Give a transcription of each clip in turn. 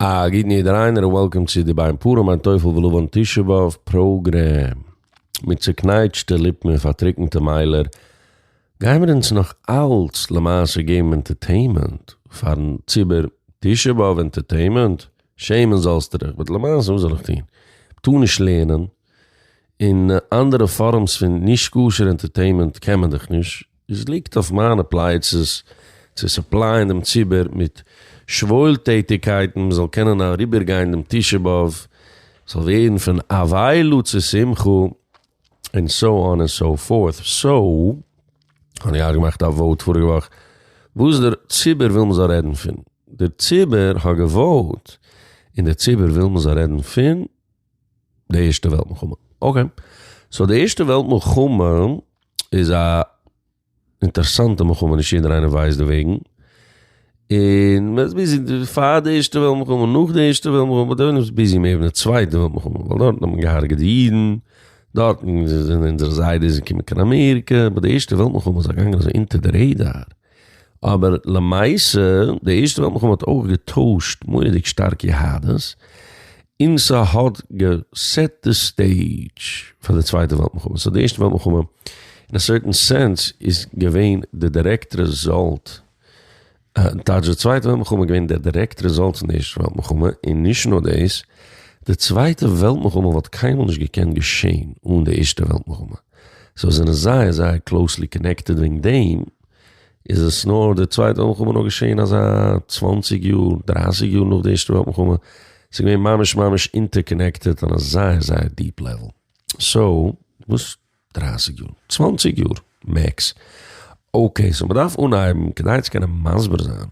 א גוטן יעדער איינער און welcome צו די בין פרים בין תופל ולבן תשעה באב פראגרעם. מיט צוקנייטשטע ליפן און פארטריקנטע מיילער גייען מיר אונז נאך אלץ למעשה געבן entertainment פארן ציבור. תשעה באב entertainment? שעמען זאלסטו דיך, but למעשה וואס זאל איך טון? מ'טאר נישט לערנען, און אנדערע forms פון נישט כשר entertainment קען מען דאך נישט, עס ליגט אויף מיינע פלייצעס צו supply ען דעם ציבור מיט שוואוילטעטיגקייטן מ'זאל קענען אריבערגיין דעם תשעה באב, ס'זאל ווערן פון אבילות צו שמחה, און so on and so forth. So, האב איך געמאכט א vote פאריגע וואך וואס דער ציבור וויל מ'זאל רעדן פון. דער ציבור האט גע vote, און דער ציבור וויל מ'זאל רעדן פון די ערשטע וועלט מלחמה. Okay. So די ערשטע וועלט מלחמה איז א אינטערעסאנטע מלחמה, נישט יעדער איינער ווייסט דערוועגן. און מען איז busy פאר די ערשטע וועלט מלחמה, נאך די ערשטע וועלט מלחמה, but דער עולם איז busy מער ווען די צווייטע וועלט מלחמה, ווייל דארטן האט מען געהארגעט די אידן, דארטן זענען אונזערע זיידעס געקומען קיין אמעריקע, but די ערשטע וועלט מלחמה איז געגאנגען אזוי אונטער די radar. אבער למעשה, די ערשטע וועלט מלחמה האט אויך געטוישט מורא'דיג שטארק יהדות, און ס'האט גע set די stage פאר די צווייטע וועלט מלחמה. So די ערשטע וועלט מלחמה, אין א certain sense, איז געווען די direct result, טייטש די צווייטע וועלט מלחמה איז געווען די direct result פון די ערשטע וועלט מלחמה, און נישט נאר דאס, די צווייטע וועלט מלחמה וואלט קיינמאל נישט געקענט געשען אן די ערשטע וועלט מלחמה. So זענען זייער זייער closely connected. וועגן דעם איז עס נאר די צווייטע וועלט מלחמה נאר געשען אזא 20 יאר, 30 יאר נאך די ערשטע וועלט מלחמה. ס'איז געווען ממש ממש interconnected אן א זייער זייער deep level. So, וואס 30 יאר? 20 יאר max. Okay, so מ'דארף אנהייבן, כדי צו קענען מסביר זיין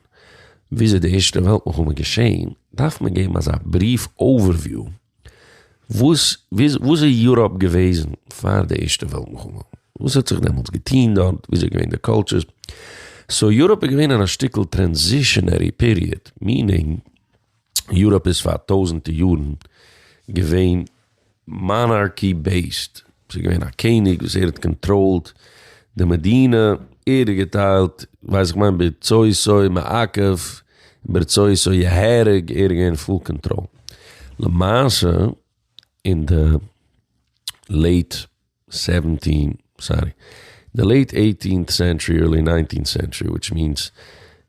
וויאזוי די ערשטע וועלט מלחמה געשען, דארף מען געבן אזא brief overview וואס וואס איז Europe געוועזן פאר די ערשטע וועלט מלחמה? וואס האט זיך דעמאלטס געטון דארט? וויאזוי איז געווען די cultures? So Europe איז געווען אין א שטיקל transitionary period, meaning Europe איז פאר טויזענטע יארן געווען monarchy based, ס'איז געווען א קעניג וואס ער האט control ט די מדינה, ער האט געטיילט, ווייס איך מיין ברצותו מעכב, ברצותו יהרג, ער איז געווען full control. למעשה אין די late 17, sorry, די late 18th century, early 19th century, which means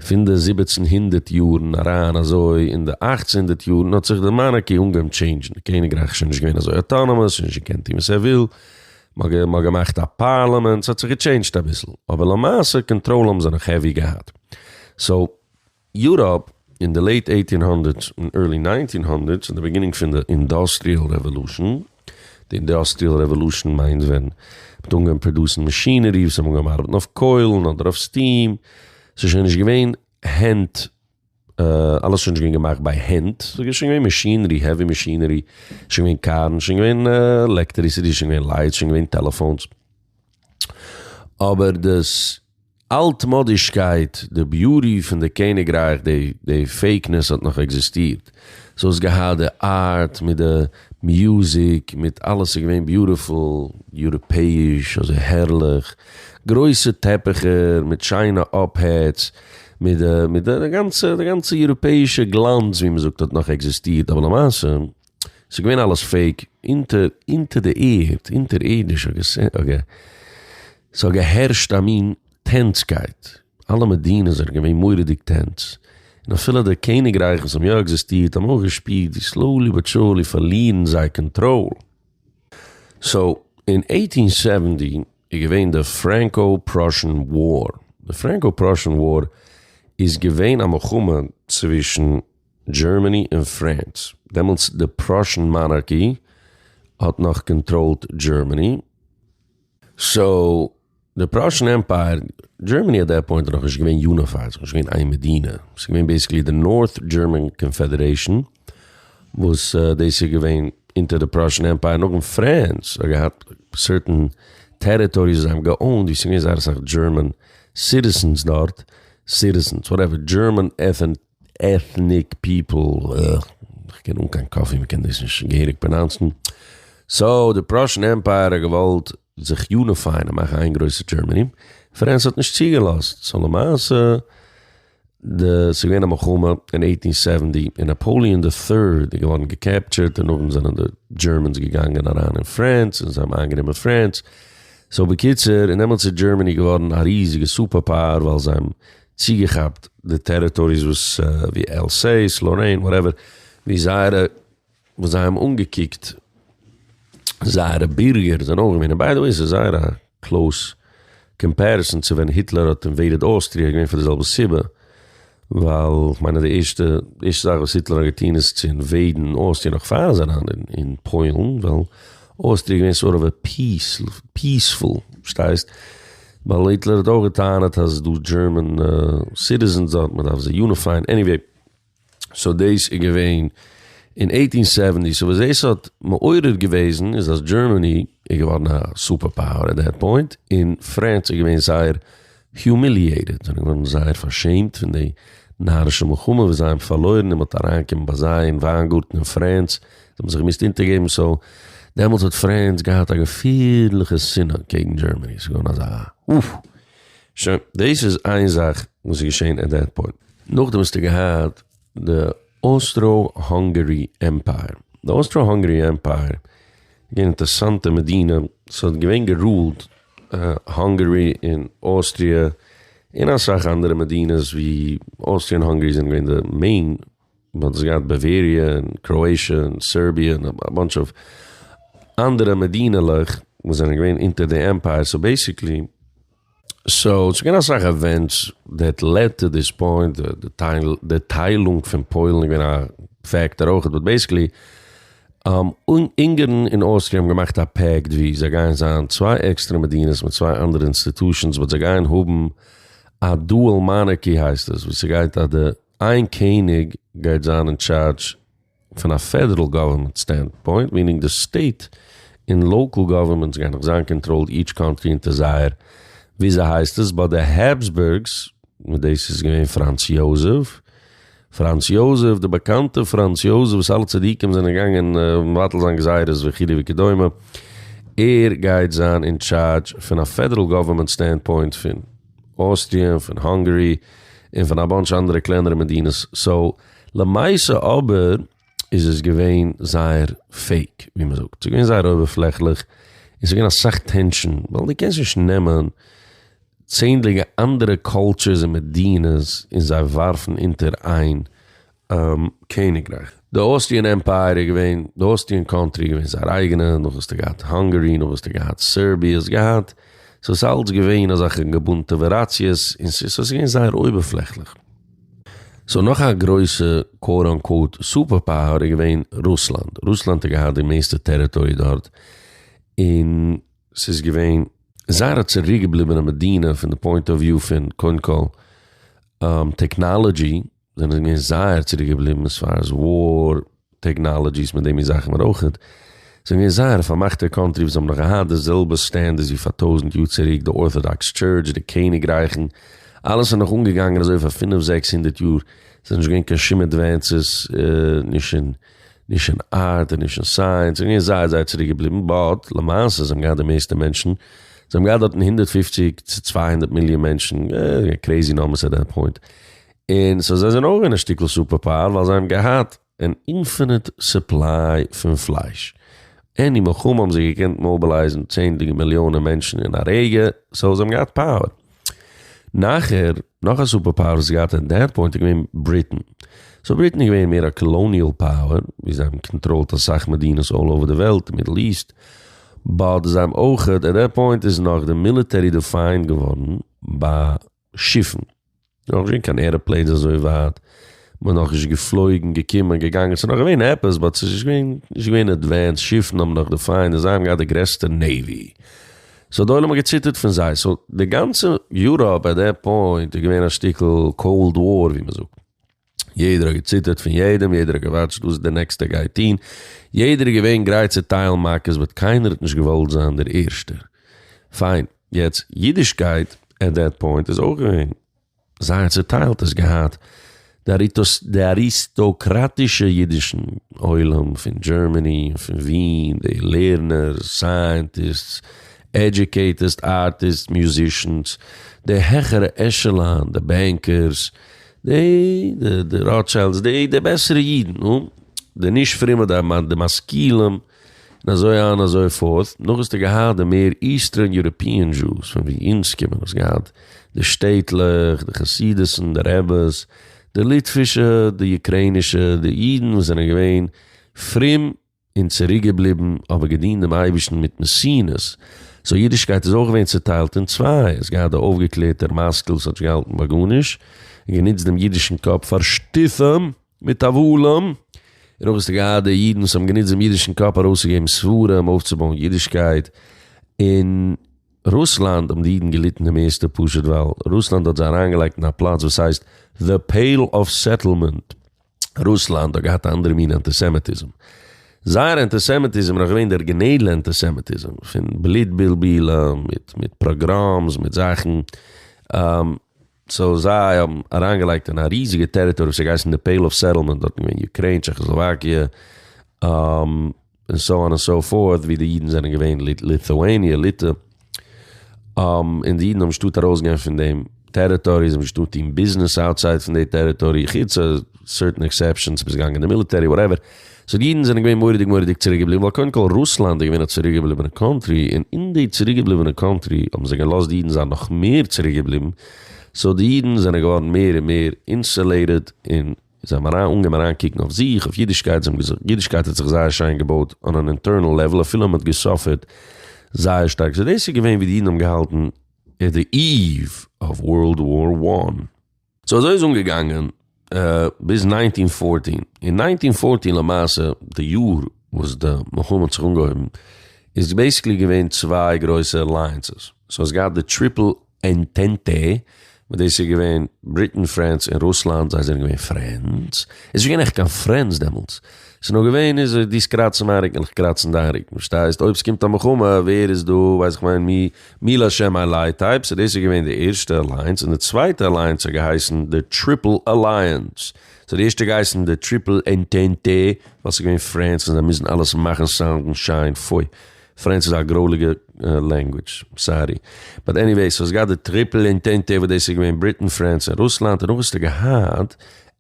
פון די 1700 יארן אריין אזוי אין די 1800 יארן האט זיך די monarchy אנגעהויבן change ן. די קעניגרייך איז שוין נישט געווען אזוי autonomous, שוין נישט געקענט טון וואס ער וויל, מ'האט געמאכט א פארלאמענט, ס'האט זיך גע change ט אביסל, אבער למעשה קאנטראל האבן זיי נאך heavy געהאט. So Europe אין די late 1800s און early 1900s, אין די beginning פון די industrial revolution, די industrial revolution מיינט ווען מ'האט אנגעהויבן produce ן machinery וואס האבן אנגעהויבן ארבעטן אויף קוילן אדער אויף steam, ס'איז שוין נישט געווען הענט, אלעס איז שוין נישט געווען געמאכט ביי הענט, ס'איז שוין געווען machinery, heavy machinery, שוין געווען קארן, שוין געווען electricity, שוין געווען lights, שוין געווען טעלעפאונס. אבער דאס אלטמאדישקייט, די beauty פון די קעניגרייך, די fakeness האט נאך עקזיסטירט. So האסט געהאט די art מיט די music, מיט אלעס איז געווען beautiful, יוראפעיש, אזוי הערליך, גרויסע טעפיכער מיט שיינע אפהעטס, מיט די מיט די גאנצע די גאנצע יוראפעישע גלאנץ ווי מ'זאגט האט נאך עקזיסטירט, אבער למעשה ס'איז געווען אלעס fake, אונטער אונטער די ערד, אונטערערדיש האט ס'האט געהערשט א מין tense קייט, אלע מדינות זענען געווען מורא'דיג tense, און אפילו די קעניגרייכן וואס האבן יא עקזיסטירט האבן אויך געשפירט ווי slowly but surely פארלירן זיי קאנטראל. So אין 1870 איז געווען די Franco-Prussian War. די Franco-Prussian War איז געווען א מלחמה צווישן Germany און France. דעמאלטס די Prussian monarchy האט נאך control ט Germany. So די Prussian Empire, Germany at that point איז נאכנישט געווען unified, ס'איז נאכנישט געווען איין מדינה. ס'איז געווען basically די North German Confederation, וואס דאס איז געווען אונטער די Prussian Empire. נאכדעם France האט געהאט certain territories וואס זיי האבן גע own ט, ווי ס'איז געווען זייער אסאך German citizens דארט, citizens, whatever, German ethnic people, איך קען אן קיין coffee, מ'קען דאס נישט געהעריג pronounce ן. So די Prussian Empire האט געוואלט זיך unify ען און מאכן איין גרויסע Germany, France האט נישט צוגעלאזט, so למעשה. די ס'איז געווען א מלחמה אין עיטין סעווענטי און נאפאליען די טוירד איז געווארן געקעפטשערט און נאכדעם זענען די דזשערמענס געגאנגען אריין אין פרענס און זיי האבן איינגענומען פרענס, סאו בקיצור און דעמאלטס איז דזשערמעני געווארן א ריזיגע סופער פאוער ווייל זיי האבן צוגעכאפט די טעריטאריס וואס ווי עלסעיס, לארעין, וואטעווער, ווי זייערע וואס זיי האבן אנגעקוקט זייערע בירגער זענען אויך געווען, און ביי די וועי ס'איז זייער א קלאוס קאמפעריסאן צו ווען היטלער האט אינוועידעד אוסטריע איז געווען פאר די זעלבע סיבה, ווייל כ'מיין אז די ערשטע די ערשטע זאך וואס היטלער האט געטון איז צו אינוועידן אוסטריע נאך פאר זיין אריין אין פוילן, ווייל אוסטריע איז געווען סארט אוו א פיס פיספול, פארשטייסט? ווייל היטלער האט אויך געטענה'ט אז ס'איז דא דזשערמען סיטיזענס דארט מ'דארף זיי יוניפייען, עניוועי. סאו דאס איז געווען אין עיטין סעווענטי, סאו וואס דאס האט מעורר געוועזן איז אז דזשערמעני איז געווארן א סופער פאוער עט דעט פוינט, און פרענס איז געווען זייער היומיליעיטעד, זיי זענען געווארן זייער פארשעמט פון די נארישע מלחמה וואס זיי האבן פארלוירן און מען האט אריינגעקומען ביי זיי אין וויינגארטן אין פרענס, זיי האבן זיך געמוזט אונטערגעבן, סאו דעמאלטס האט פרענס געהאט א געפירליכע שנאה קעגן דזשערמעני, ס'איז געווארן אזא אוף. שוין, דאס איז איין זאך וואס איז געשען עט דעט פוינט. נאכדעם האסטו געהאט די אוסטרא-האנגערי עמפייער. די אוסטרא-האנגערי עמפייער איז געווען אינטערסאנטע מדינה, ס'האט געווען גערולט האנגערי און אוסטריע און אסאך אנדערע מדינות ווי אוסטריע און האנגערי זענען געווען די מעין, מ'האט עס געהאט באוועריע און קראאישע און סערביע און א באנטש אוו אנדערע מדינה'לעך וואס זענען געווען אונטער די עמפייער, סאו בעיסיקלי סאו ס'איז געווען אסאך עווענטס דעט לעד טו דיס פוינט, די טיילונג פון פוילן איז געווען א פעקטאר אויכעט, באט בעיסיקלי אונגערן און אוסטריע האבן געמאכט א פעקט ווי זיי גייען זיין צוויי עקסטערע מדינות מיט צוויי אנדערע אינסטיטושענס באט זיי גייען האבן א דועל מאנארקי הייסט עס וואס ס'גייט אז די איין קעניג גייט זיין אין טשארדזש פון א פעדערל גאווערמענט סטענדפוינט, מיענינג די סטעיט און לאקעל גאווערמענטס גייען נאך זיין קאנטראלד איטש קאנטרי אונטער זייער וויאזוי הייסט עס באט די העפסבורגס וואס דאס איז געווען פראנץ יאזעף פראנץ יאזעף די באקאנטע פראנץ יאזעף וואס אלע צדיקים זענען געגאנגען מבטל זיין גזירות וכו' וכדומה ער גייט זיין אין טשארדזש פון א פעדערל גאווערמענט סטענדפוינט פון אוסטריע און פון האנגערי און פון א באנטש אנדערע קלענערע מדינות סאו למעשה אבער איז עס געווען זייער פעיק ווי מען זאגט, ס'איז געווען זייער אויבערפלעכליך און ס'איז געווען אסאך טענשאן, ווייל דו קענסט נישט נעמען צענדליגע אנדערע קולטשערס און מדינות און זיי ווארפן אונטער איין קעניגרייך. די אוסטריען עמפייער איז געווען, די אוסטריען קאנטרי איז געווען זייער אייגענע, נאך האסטו געהאט האנגערי, נאך האסטו געהאט סערביע, האסט געהאט, סאו ס'איז אלץ געווען אזעלכע געבונטעוועראציעס און ס'איז געווען זייער אויבערפלעכליך. סאו נאך א גרויסע קוואוט אנקוואוט סופער פאוער איז געווען רוסלאנד, רוסלאנד האט געהאט די מערסטע טעריטארי דארט, און ס'איז געווען זייער א צוריקגעבליבענע מדינה פון די פוינט אוו וויו פון קודם כל טעקנאלעדזשי זענען זיי געווען זייער צוריקגעבליבן עז פאר עז וואר טעקנאלעדזשיס מיט די מין זאכן אבער אויכעט זענען געווען זייער א פארמאכטע קאנטרי וואס האבן נאך געהאט די זעלבע סטענדערס ווי פאר טויזענט יאר צוריק, די ארטאדאקס טשורטש, די קעניגרייכן, אלעס איז נאך אנגעגאנגען אזוי פאר פינף זעקס הונדערט יאר, ס'איז נישט געווען קיין שום עדווענסעס נישט אין נישט אין ארט און נישט אין סייענס, זיי זענען געווען זייער זייער צוריק געבליבן, באט למעשה זיי האבן געהאט די מערסטע מענטשן, זיי האבן געהאט דארטן הונדערט פופציג צו צוויי הונדערט מיליאן מענטשן, קרעזי נומבערס עט דעט פוינט, און סאו זיי זענען אויך געווען א שטיקל סופער פאוער ווייל זיי האבן געהאט אן אינפיניט סופליי פון פלייש. עני מלחמה האבן זיי געקענט מאבילייזן צענדליגע מיליאנען מענטשן אין א רגע, סאו זיי האבן געהאט פאוער. נאכער, נאך א סופער פאוער וואס האט געהאט עט דעט פוינט איז געווען בריטען. סאו בריטען איז געווען מער א קאלאניעל פאוער, ווי זיי האבן קאנטראלט אסאך מדינות אלל אווער די וועלט, מידל איסט, באט זיי האבן אויכעט, עט דעט פוינט איז נאך די מיליטערי דעפיינד געווארן ביי שיפן. נאך נישט געווען קיין עראפלעינס אזוי ווייט, מ'האט נאכנישט געפלויגן, געקומען, געגאנגען, ס'איז נאך געווען עפעס באט ס'איז נישט געווען, נישט געווען עדווענסד, שיפן האבן נאך דעפיינד און זיי האבן געהאט די גרעסטע נעווי, סאו די עולם האט געציטערט פון זיי, סאו די גאנצע יוראפ עט דעט פוינט איז געווען א שטיקל קאלד וואר ווי מ'זאגט. יעדער האט געציטערט פון יעדעם, יעדער האט געוואטשט וואס דער נעקסטער גייט טון, יעדער איז געווען גרייט צו טיילן מכות באט קיינער האט נישט געוואלט זיין דער ערשטער. פיין, יעצט אידישקייט עט דעט פוינט איז אויך געווען זייער צוטיילט, עס געהאט די אריסטאקראטישע אידישן עולם פון דזשערמעני און פון ווין, די לערנערס, סייענטיסטס, עדיוקעיטערס, ארטיסטס, מיוזישענס, די העכערע עשעלאן, די בענקערס, די די ראטשיילדס, די די בעסערע אידן, נו, די נישט פרומע, די די משכילים, און אזוי אן אזוי forth, נאך האסטו געהאט די מער Eastern European Jews, פון ווי אונז קומען, האסט געהאט די שטעטלעך, די חסידות'ן, די רעבעס, די ליטווישע, די אוקריינישע, די אידן וואס זענען געווען פרום און צוריקגעבליבן, אבער געדינט דעם אייבערשטן מיט מסירות. So אידישקייט איז אויך געווען צוטיילט אין צוויי, עס געהאט די אויפגעקלערטער משכיל וואס האט נישט געהאלטן ביי גארנישט, און גענוצט דעם אידישן קאפ פאר שטותים מיט הבלים, און אויך האסטו געהאט די אידן וואס האבן גענוצט דעם אידישן קאפ ארויסצוגעבן ספרים, אויפצובויען אידישקייט. אין רוסלאנד האבן די אידן געליטן די מערסטע פשוט ווייל רוסלאנד האט זיי אריינגעלייגט אין א פלאץ וואס הייסט The Pale of Settlement. רוסלאנד האט געהאט א אנדערע מין אנטיסעמיטיזם. זייער אנטיסעמיטיזם איז נאך געווען די אריגינעלע אנטיסעמיטיזם פון בלוט בלבולים מיט מיט pogroms מיט זאכן. So זיי האבן אריינגעלייגט אין א ריזיגע territory וואס האט געהייסן די Pale of Settlement דארט איז געווען Ukraine, טשעכאסלאוואקיע, און so on און so forth ווי די אידן זענען געווען ליטואניע, ליטע, און די אידן האבן נישט געטארט ארויסגיין פון דעם territory, זיי האבן נישט געטארט טון ביזנעס outside פון די territory, חוץ certain exceptions, ביסט געגאנגען אין די military, whatever. So די אידן זענען געווען מורא'דיג מורא'דיג צוריקגעבליבן, ווייל קודם כל רוסלאנד איז געווען א צוריקגעבליבענע country, און אין די צוריקגעבליבענע country האבן זיי געלאזט די אידן זיין נאך מער צוריקגעבליבן, so די אידן זענען געווארן מער און מער insulated, און זיי האבן אריין אנגעהויבן אריין קוקן אויף זיך, אויף אידישקייט, זיי האבן געזאגט, אידישקייט האט זיך זייער שיין געבויט on an internal level, אפילו מען האט געסאפערט זייער שטארק, so דאס איז געווען ווי די אידן האבן געהאלטן at the eve of World War One. So אזוי איז אנגעגאנגען ביז 1914, אין 1914 למעשה די יאר וואס די מלחמה האט זיך אנגעהויבן איז basically געווען צוויי גרויסע alliances, so האסט געהאט די Triple Entente, וואס דאס איז געווען Britain, France און רוסלאנד, זיי זענען געווען friends, עס איז נישט געווען עכט קיין friends דעמאלטס, עס איז נאר געווען איז דו קראצן מיין רוקן איך קראצן דיין רוקן, פארשטייסט, אויב עס קומט א מלחמה ווער איז דא, ווייס איך מיין מי מי לה' אלי type, so דאס איז געווען די ערשטע alliance, און די צווייטע alliance האט געהייסן די Triple Alliance, so די ערשטע האט געהייסן די Triple Entente, ווייל עס איז געווען friends און זיי מוזן אלעס מאכן sound ן שיין, פוי. French איז א גרויליגע language, sorry. But anyway, so האסט געהאט די Triple Entente וואס דאס איז געווען Britain, France און רוסלאנד, און נאך האסטו געהאט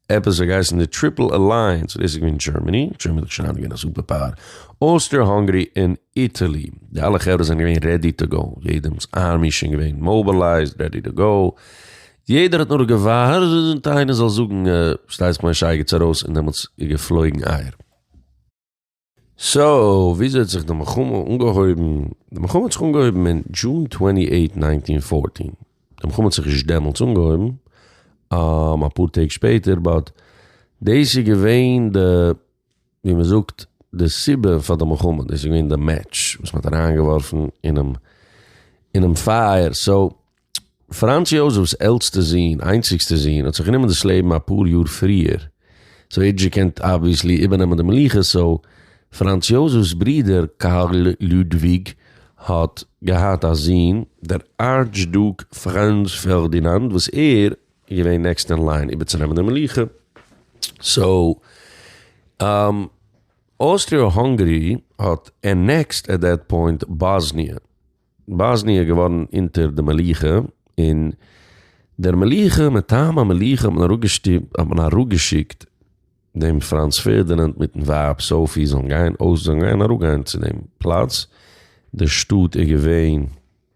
עפעס וואס געהייסן די Triple Alliance, דאס איז געווען Germany, Germany איז שוין היינט געווען א super power, Austria Hungary און Italy, די אלע חברה זענען געווען ready to go, יעדעמס army איז שוין געווען mobilized, ready to go, יעדער האט נאר געווארט איינער זאל זאגן שטייסט מיין שייגעץ ארויס און דעמאלטס איז געפלויגן אייער. So, וויאזוי האט זיך די מלחמה אנגעהויבן? די מלחמה האט זיך אנגעהויבן אין June 28, 1914. די מלחמה האט זיך נישט דעמאלטס אנגעהויבן, אפאר טעג שפעטער, but דאס איז געווען די, ווי מען זאגט, די סיבה פאר די מלחמה, דאס איז געווען די match וואס מען האט אריינגעווארפן אינעם אינעם פייער. So, פראנץ יאזעף'ס עלטסטע זון, איינציגסטע זון, האט זיך גענומען דאס לעבן אפאר יאר פריער, so ער האט נישט געקענט obviously איבערנעמען די מלוכה, so פראנץ יאזעף'ס ברודער קארל לודוויג האט געהאט א זון, דער Archduke פראנץ פערדינאנד, וואס ער איז געווען next in line איבערצונעמען די מלוכה, so אוסטריע האנגערי האט annexed at that point באסניע. באסניע איז געווארן אונטער די מלוכה, און דער מלוכה, מטעם המלוכה האט מען אראפגעשטופט, האט מען אראפגעשיקט דעם פראנץ פערדינאנד מיטן ווייב סאפי זאלן גיין אויס, זאלן גיין אראפגיין צו דעם פלאץ, די שטאט איז געווען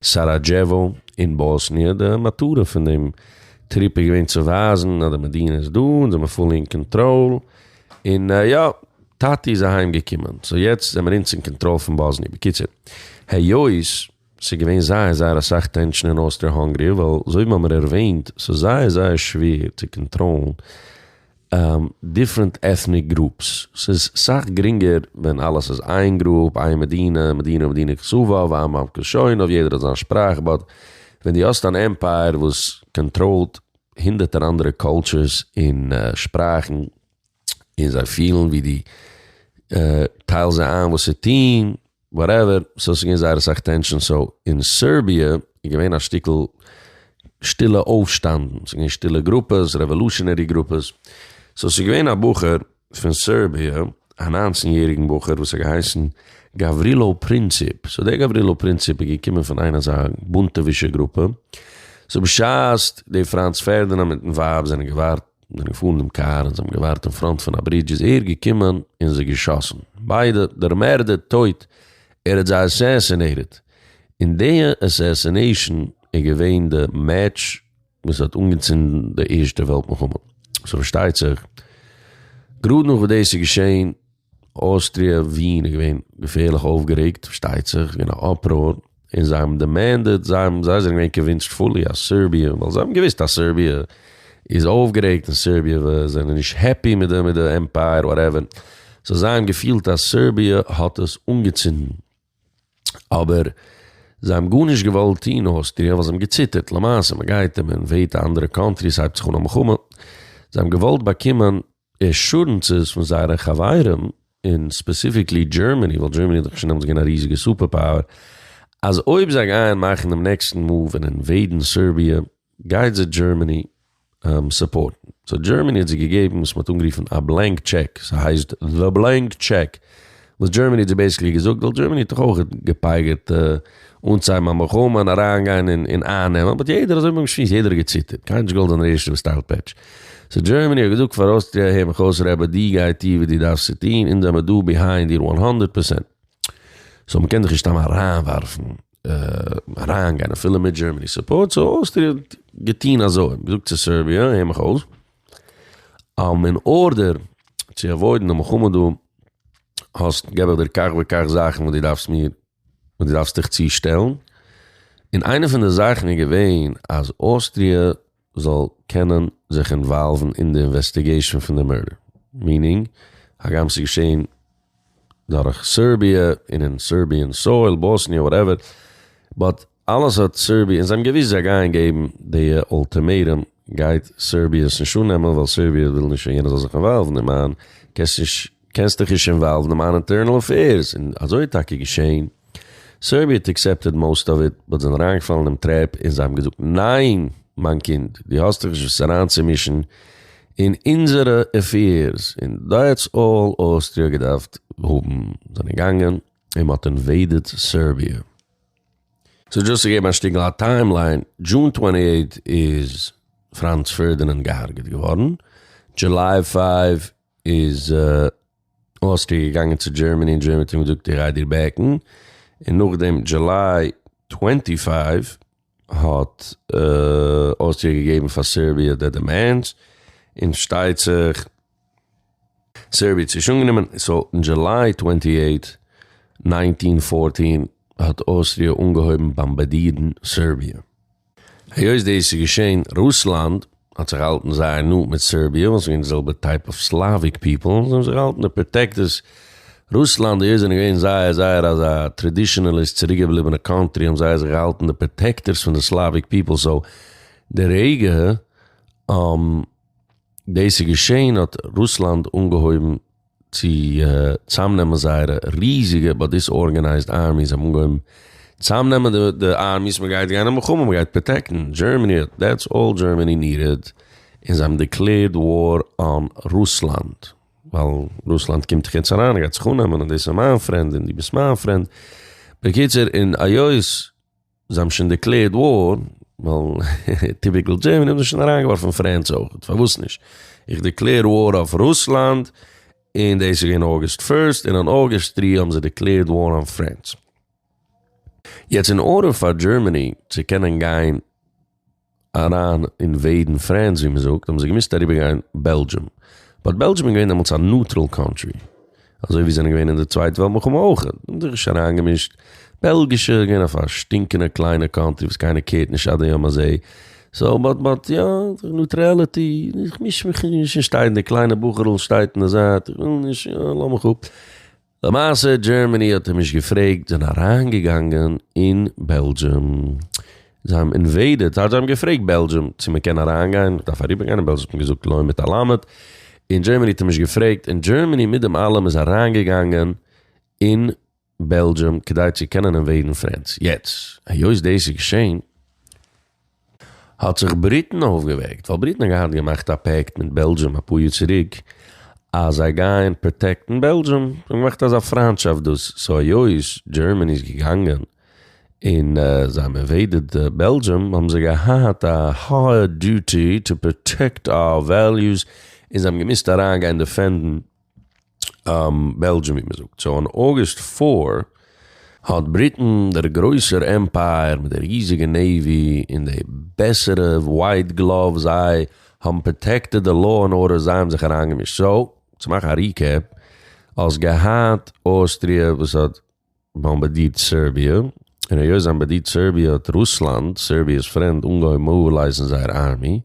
סאראדזשעווא אין באסניע, די מטרה פון דעם trip איז געווען צו ווייזן אז די מדינה איז דא און זעמער fully אין קאנטראל, און יא, טאטי איז אהיים געקומען, so יעצט זעמער אונז אין קאנטראל פון באסניע. בקיצור, היות ס'איז געווען זייער זייער אסאך tension אין אוסטריה האנגערי, ווייל אזוי ווי מ'האמיר ערווענט, ס'איז זייער זייער שווער צו קאנטראלן different ethnic groups. ס'איז סאך גרינגער ווען אלעס איז איין group, איין מדינה, מדינה ומדינה כתבה, ועם ועם כלשונו, יעדער האט זיין שפראך, but ווען דו האסט אן empire וואס קאנטראלט הונדערטער אנדערע cultures און שפראכן, און זיי פילן ווי דו טיילסט זיי איין וואס צו טון, whatever, so ס'איז געווען זייער אסאך tension, so אין סערביע איז געווען א שטיקל שטילע אויפשטאנדן, ס'איז געווען שטילע גרופעס, revolutionary גרופעס, so ס'איז געווען א בחור פון סערביע, א 19 יעריגן בחור וואס האט געהייסן גאברילא פרינציפ, so דער גאברילא פרינציפ איז געקומען פון איינע אזא בונטעווישע גרופע, so בשעת די פראנץ פערדינאנד מיטן ווייב זענען געווארט. זענען געפארן דעם קאר און זיי האבן געווארט אין פראנט פון א ברידזש איז ער געקומען און זיי געשאסן ביידע דערמערדעט טויט ער האט זיי assassinated און די assassination איז געווען די match וואס האט אנגעצינדן די ערשטע וועלט מלחמה סאו פארשטייט זיך גראד נאך וואס דאס איז געשען אוסטריע, ווין איז געווען געפערליך אויפגערעגט, פארשטייט זיך, געווען א uproar, און זיי האבן demanded, זיי האבן, זיי זענען געווען convinced fully אז סערביע, ווייל זיי האבן געוואוסט אז סערביע איז אויפגערעגט און סערביע זענען נישט happy מיט די מיט די empire whatever, so זיי האבן געפילט אז סערביע האט עס אנגעצינדן. אבער זיי האבן גארנישט געוואלט טון אוסטריע ווייל זיי האבן געציטערט, למעשה מען גייט און מען invade א אנדערע country ס'הייבט זיך אן א מלחמה, זיי האבן געוואלט באקומען assurances פון זייערע חברים, און specifically Germany, ווייל Germany איז דאך שוין דעמאלטס געווען א ריזיגע super power, אז אויב זיי גייען מאכן דעם נעקסטן move און invade ן סערביע, גייט זיי Germany support ן. So Germany האט זיי געגעבן וואס מ'האט אנגערופן א blank check, ס'הייסט the blank check, וואס Germany האט זיי basically געזאגט, ווייל Germany האט דאך אויך געפייגערט אנצוהייבן א מלחמה און אריינגיין און אייננעמען, but יעדער, אזוי ווי מ'האט געשמועסט, יעדער האט געציטערט, קיינער האט נישט געוואלט זיין דער ערשטער וואס טיילט פעטש. So Germany האט געזאגט פאר אוסטריע, הער מיך אויס רבי, דו גיי טו וואס דו דארפסט צו טון, אונז זעמער דא behind דיר one hundred percent. So מ'קען זיך נישט סתם אריינווארפן, אריינגיין אפילו מיט Germany support, so אוסטריע האט געטון אזוי, געזאגט צו סערביע, הער מיך אויס, אין order צו avoid ן די מלחמה דא, האסט, געב איך דיר כך וכך זאכן וואס דו דארפסט מיר, וואס דו דארפסט דיך צושטעלן, און איינע פון די זאכן איז געווען אז אוסטריע זאל קענען זיך involve ן אין די investigation פון די murder, meaning, הגם ס'איז געשען דורך סערביע און אין Serbian soil, באסניע, whatever, but אלעס האט סערביע, און זיי האבן געוואוסט זיי גייען געבן די ultimatum, גייט סערביע עס נישט אננעמען ווייל סערביע וויל נישט יענער זאל זיך involve ן אין מיין, קענסט נישט, קענסט דיך נישט involve ן אין מיין internal affairs, און אזוי איז טאקע געשען. סערביע האט accepted most of it, but זענען אריינגעפאלן אינעם trap און זיי האבן געזאגט ניין מיין קינד, דו האסט דיך נישט וואס אריינצומישן אין אונזערע affairs, און that's all אוסטריע האט געדארפט האבן, זענען געגאנגען און מ'האט invaded סערביע. So just צו געבן א שטיקל א timeline, June twenty eight איז פראנץ פערדינאנד געהארגעט געווארן, July five איז אוסטריע געגאנגען צו Germany און Germany האט אים געזאגט איך גיי דיר back ן, און נאכדעם July twenty five האט אוסטריע געגעבן פאר סערביע די demands, און שטייט זיך סערביע האט זיך אנגענומען, so אין July twenty eight nineteen fourteen האט אוסטריע אנגעהויבן באמבארדירן סערביע. היות דאס איז געשען, רוסלאנד האט זיך געהאלטן זייער נאנט מיט סערביע, ווייל ס'איז געווען די זעלבע type of Slavic people, זיי האבן זיך געהאלטן די protectors. רוסלאנד היות זענען געווען זייער זייער אזא traditionalist צוריקגעבליבענע country האבן זיי זיך געהאלטן די protectors פון די Slavic people, so די רגע דאס איז געשען האט רוסלאנד אנגעהויבן צו צאמנעמען זייערע ריזיגע but disorganized armies, זיי האבן אנגעהויבן צאמנעמען די armies, מען גייט גיין אין מלחמה, מען גייט protect ן Germany, that's all Germany needed, און זיי האבן declared war on רוסלאנד, ווייל רוסלאנד קומט דאך יעצט אריין און גייט זיך אננעמען, און דאס איז מיין friend און דו ביסט מיין friend, בקיצור, און היות זיי האבן שוין declared war, ווייל typical Germany האבן זיי שוין אריינגעווארפן France אויך, פארוואס נישט? איך declare war אויף רוסלאנד, און דאס איז געווען August first, און אן August three האבן זיי declared war אויף France. יעצט אין order פאר Germany צו קענען גיין אריין invade ן France ווי מ'זאגט האבן זיי געמוזט אריבער גיין Belgium, but Belgium איז געווען דעמאלטס א neutral country, אזוי ווי זיי זענען געווען אין די צווייטע וועלט מלחמה אויך, האבן זיך נישט אריינגעמישט, בעלגישע איז געווען א פארשטינקענע קליינע country וואס קיינער care ט נישט עד היום הזה, so but but יא, neutrality, איך מיש מיך נישט, און שטייט די קליינע בחור'ל שטייט אין די זייט, איך וויל נישט, יא לאז מיך אפ. למעשה Germany האט אים נישט געפרעגט, זענען אריינגעגאנגען אין Belgium, זיי האבן invaded, זיי האבן געפרעגט Belgium צו מען קען אריינגיין, מען דארף אריבערגיין, און Belgium האט געזאגט לא מיט א למד, און Germany האט אים נישט געפרעגט, און Germany מיט דעם אלעם איז אריינגעגאנגען אין Belgium כדי צו קענען invade ן France. יעצט, היות דאס איז געשען, האט זיך Britain אויפגעוועקט, ווייל Britain האט געהאט געמאכט א pact מיט Belgium אפאר יאר צוריק, אז זיי גייען protect ן Belgium, זיי האבן געמאכט אזא פריינטשאפט דאס, so היות Germany איז געגאנגען. און זיי האבן אינוועידעד בעלדזשום האבן זיי געהאט א הייער דיוטי טו פראטעקט אוער וועליוס און זיי האבן געמוזט אריינגיין דעפענדן בעלדזשום ווי מ'זאגט. סאו אן אוגוסט פאר האט בריטען, דער גרויסער עמפייער מיט די ריזיגע נעיווי און די בעסערע ווייט גלאווס זיי האבן פראטעקטעד די לאו ענד ארדער זיי האבן זיך אריינגעמישט. סאו צו מאכן א ריקעפ האסט געהאט אוסטריע וואס האט באמבארדירט סערביע, און היות זיי האבן באמבארדירט סערביע האט רוסלאנד, סערביע'ס פרענד, אנגעהויבן מאבילייזן זייער ארמי.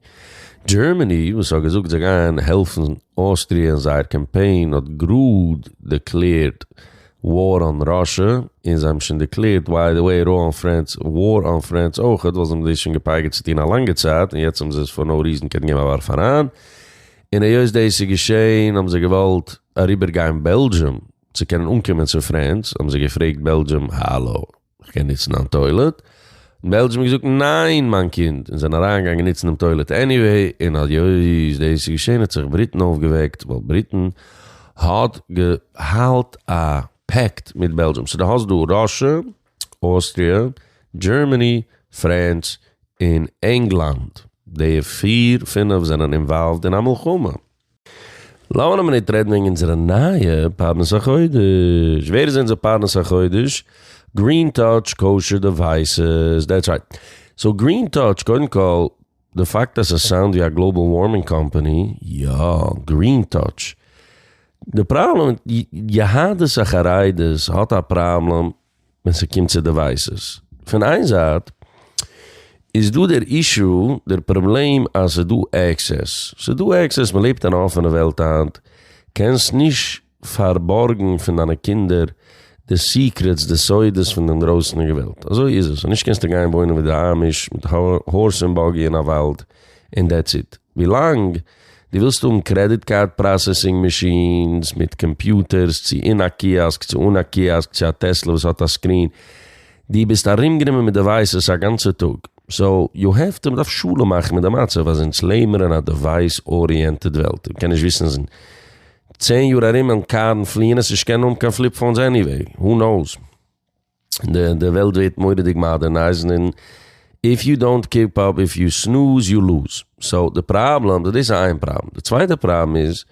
דזשערמעני, וואס האט געזאגט זיי גייען העלפן אוסטריע אין זייער קאמפיין, האט גראד דעקלערט וואר אן ראשע, און זיי האבן שוין דעקלערט ביי די וועי וואר אן פרענס, וואר אן פרענס אויכעט, ווייל זיי האבן דאס שוין געפייגערט צו טון א לאנגע צייט, און יעצט האבן זיי עס פאר נאו ריזען קענען געבן א ווארף אריין. און היות דאס איז געשען האבן זיי געוואלט אריבערגיין בעלדזשום צו קענען אנקומען צו פרענס, האבן זיי געפרעגט בעלדזשום, האלא, איך קען נוצן דיין טוילעט? בעלדזשום האט געזאגט, ניין מיין קינד, און זענען אריינגעגאנגען נוצן דעם טוילעט עניוועי, און היות דאס איז געשען האט זיך בריטן אויפגעוועקט, ווייל בריטן האט געהאלט א פעקט מיט בעלדזשום, סאו דו האסט דא ראשע, אוסטריע, דזשערמעני, פרענס, און ענגלאנד, די פיר פינף זענען אינוואלווד אין א מלחמה. לאמיר א מינוט רעדן וועגן אונזערע נייע פרנס החודש. ווער איז אונזער פרנס החודש? גרין טאטש קאושער דעווייסעס, דעטס רייט. סאו גרין טאטש, קודם כל, די פאקט אז עס סאונד ווי א גלאובעל ווארמינג קאמפאני, יא, גרין טאטש. די פראבלעם, יהדות החרדית האט א פראבלעם ווען ס'קומט צו דעווייסעס. פון איין זייט איז דא דער אישו, דער פראבלעם אז ס'איז דא עקסעס. ס'איז דא עקסעס, מ'לעבט אין א אפענע וועלט היינט, קענסט נישט פארבארגן פון דיינע קינדער די סיקרעטס, די סודות פון דעם דרויסענדיגע וועלט. אזוי איז עס. אנישט קענסטו גיין וואוינען ווי די אמיש מיט הארס און באגי אין א וואלד און דעטס איט. ווילאנג דו ווילסט האבן קרעדיט קארד פראסעסינג מאשינס מיט קאמפיוטערס, צו אין א קיאסק צו אן א קיאסק, צו א טעסלע וואס האט א סקרין, דו ביסט ארומגענומען מיט דעווייסעס א גאנצע טאג, סאו יו העוו טו, מ'דארף שלום מאכן מיט די מצב אז אונז לעבן מיר אין א דעווייס אריענטעד וועלט, מ'קען נישט וויסן אז אין צען יאר ארום וועלן קארן פליען עס נישט קענען האבן קיין פליפ פאונס עניוועי, הו נאוס. די די וועלט ווערט מורא'דיג מאדערנייזד און איף יו דאונט קיפ אפ איף יו סנוז יו לוז. סאו די פראבלעם, דאס איז איין פראבלעם. די צווייטע פראבלעם איז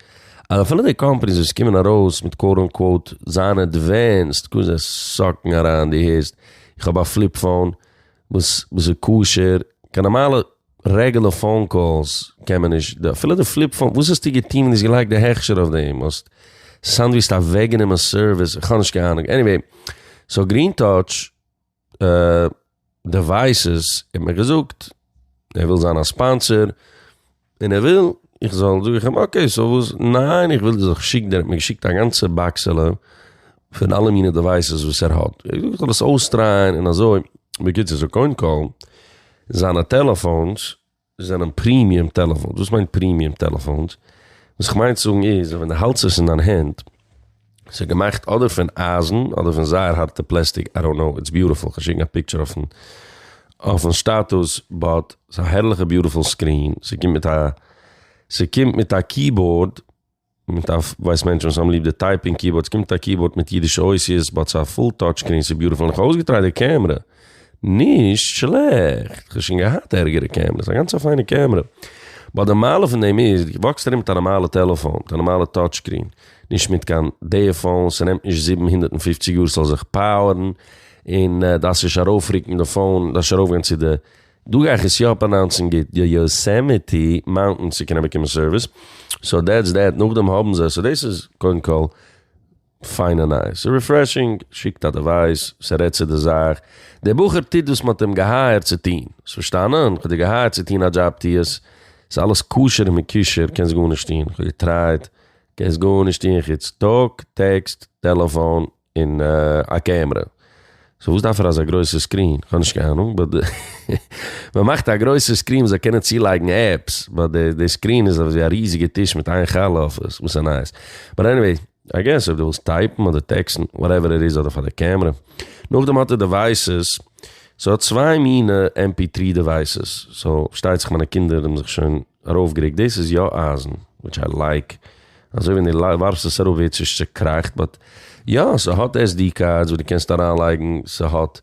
אז אפילו די קאמפאניס וואס קומען ארויס מיט קוואוט אנקוואוט זיין עדווענסד, קודם זיי סאקן אריין, דו הערסט, איך האב א פליפ פאון וואס וואס איז כשר, קיין נארמאלע רעגולער פאון קאלס קען מען נישט, אפילו די פליפ פאון, וואס האסטו געטון ווען דו האסט געלייגט די הכשר אויף דעם? האסט סאונד ווי האסט אוועקגענומען סערוויס, איך האב נישט קיין אהנונג, עניוועי, סאו גרין טאטש דעווייסעס האט מיר געזאגט ער וויל זיין א ספאנסער, און ער וויל איך זאל, זאג איך אים אקעי סאו וואס, ניין איך וויל דו זאלסט שיקן, ער האט מיר געשיקט א גאנצע באקסעלע פון אלע מיני דעווייסעס וואס ער האט, ער האט געזאגט איך זאל עס אויסטרייען און אזוי, בקיצור סאו קודם כל זיינע טעלעפאונס זענען פרימיום טעלעפאונס, וואס מיינט פרימיום טעלעפאונס? וואס איך מיין צו זאגן איז אז ווען דו האלטסט עס אין דיין הענט, ס'איז געמאכט אדער פון אייזן אדער פון זייער הארטע פלעסטיק, איי דאנט נאו, איטס ביוטיפול, כ'וועל שיקן א פיקטשער אויפן אויפן סטאטוס, באט ס'איז א הערליכע ביוטיפול סקרין, ס'קומט מיט א ס'קומט מיט א קיבאורד, מיט א ווייסט מענטשן וואס האבן ליב די טייפינג קיבארד, ס'קומט מיט א קיבארד מיט אידישע אותיות, באט ס'איז א פול טאטש סקרין, ס'איז ביוטיפול, און כ'האב אויסגעטרייט די קעמרע, נישט שלעכט, כ'האב שוין געהאט ערגערע קעמרעס, א גאנץ א פיינע קעמרע, באט די מעלה פון דעם איז, דו וואקסט ארום מיט א נארמאלע טעלעפאן, מיט א נארמאלע טאטש סקרין, נישט מיט קיין די פאון, ס'נעמט נישט 750 יאר ס'זאל זיך פאוערן, און דארפסט נישט ארויפרוקן די פאון, דארפסט נישט ארויפגיין צו די, דא גיי איך עס יא פראנאונסן גוט, די יאסעמיטי מאונטענס צו קענען באקומען סערוויס, סאו דעטס דעט, נאכדעם האבן זיי, סאו דאס איז קודם כל פיינע נייעס, ס'איז ריפרעשינג, שיקט א דעווייס, ס'רעדט צו די זאך, דער בחור טוט וואס מ'האט אים געהייערט צו טון, האסט פארשטאנען? כ'האב דיר געהייערט צו טון א דזשאב טו עס, ס'איז אלעס כשר און מקושר, קענסט גארנישט טון, כ'האב געטרייט, קענסט גארנישט טון חוץ טאלק, טעקסט, טעלעפאן, און א קעמרע. סאו וואס דארף ער אזא גרויסע סקרין? כ'האב נישט קיין אהנונג, באט מען מאכט א גרויסע סקרין מ'זאל קענען צולייגן עפפס, באט די סקרין איז אזויווי א ריזיגע טיש מיט איין חלה אויף עס, וואס איז נייעס? באט עניוועי, איי געס אויב דו ווילסט טייפן אדער טעקסטן, וואטעווער איט איז, אדער פאר די קעמרע. נאכדעם האט ער דעווייסעס, ס'האט צוויי מינע עם פי טרי דעווייסעס, סאו פארשטייט זיך מיינע קינדער האבן זיך שוין ארויפגעריקט, דאס איז יא אייזן, וויטש איי לייק, אזוי ווען דו ווארפסט עס אראפ ווערט עס נישט צוקראכט, באט יא ס'האט עס די קארדס וואס דו קענסט אריינלייגן, ס'האט.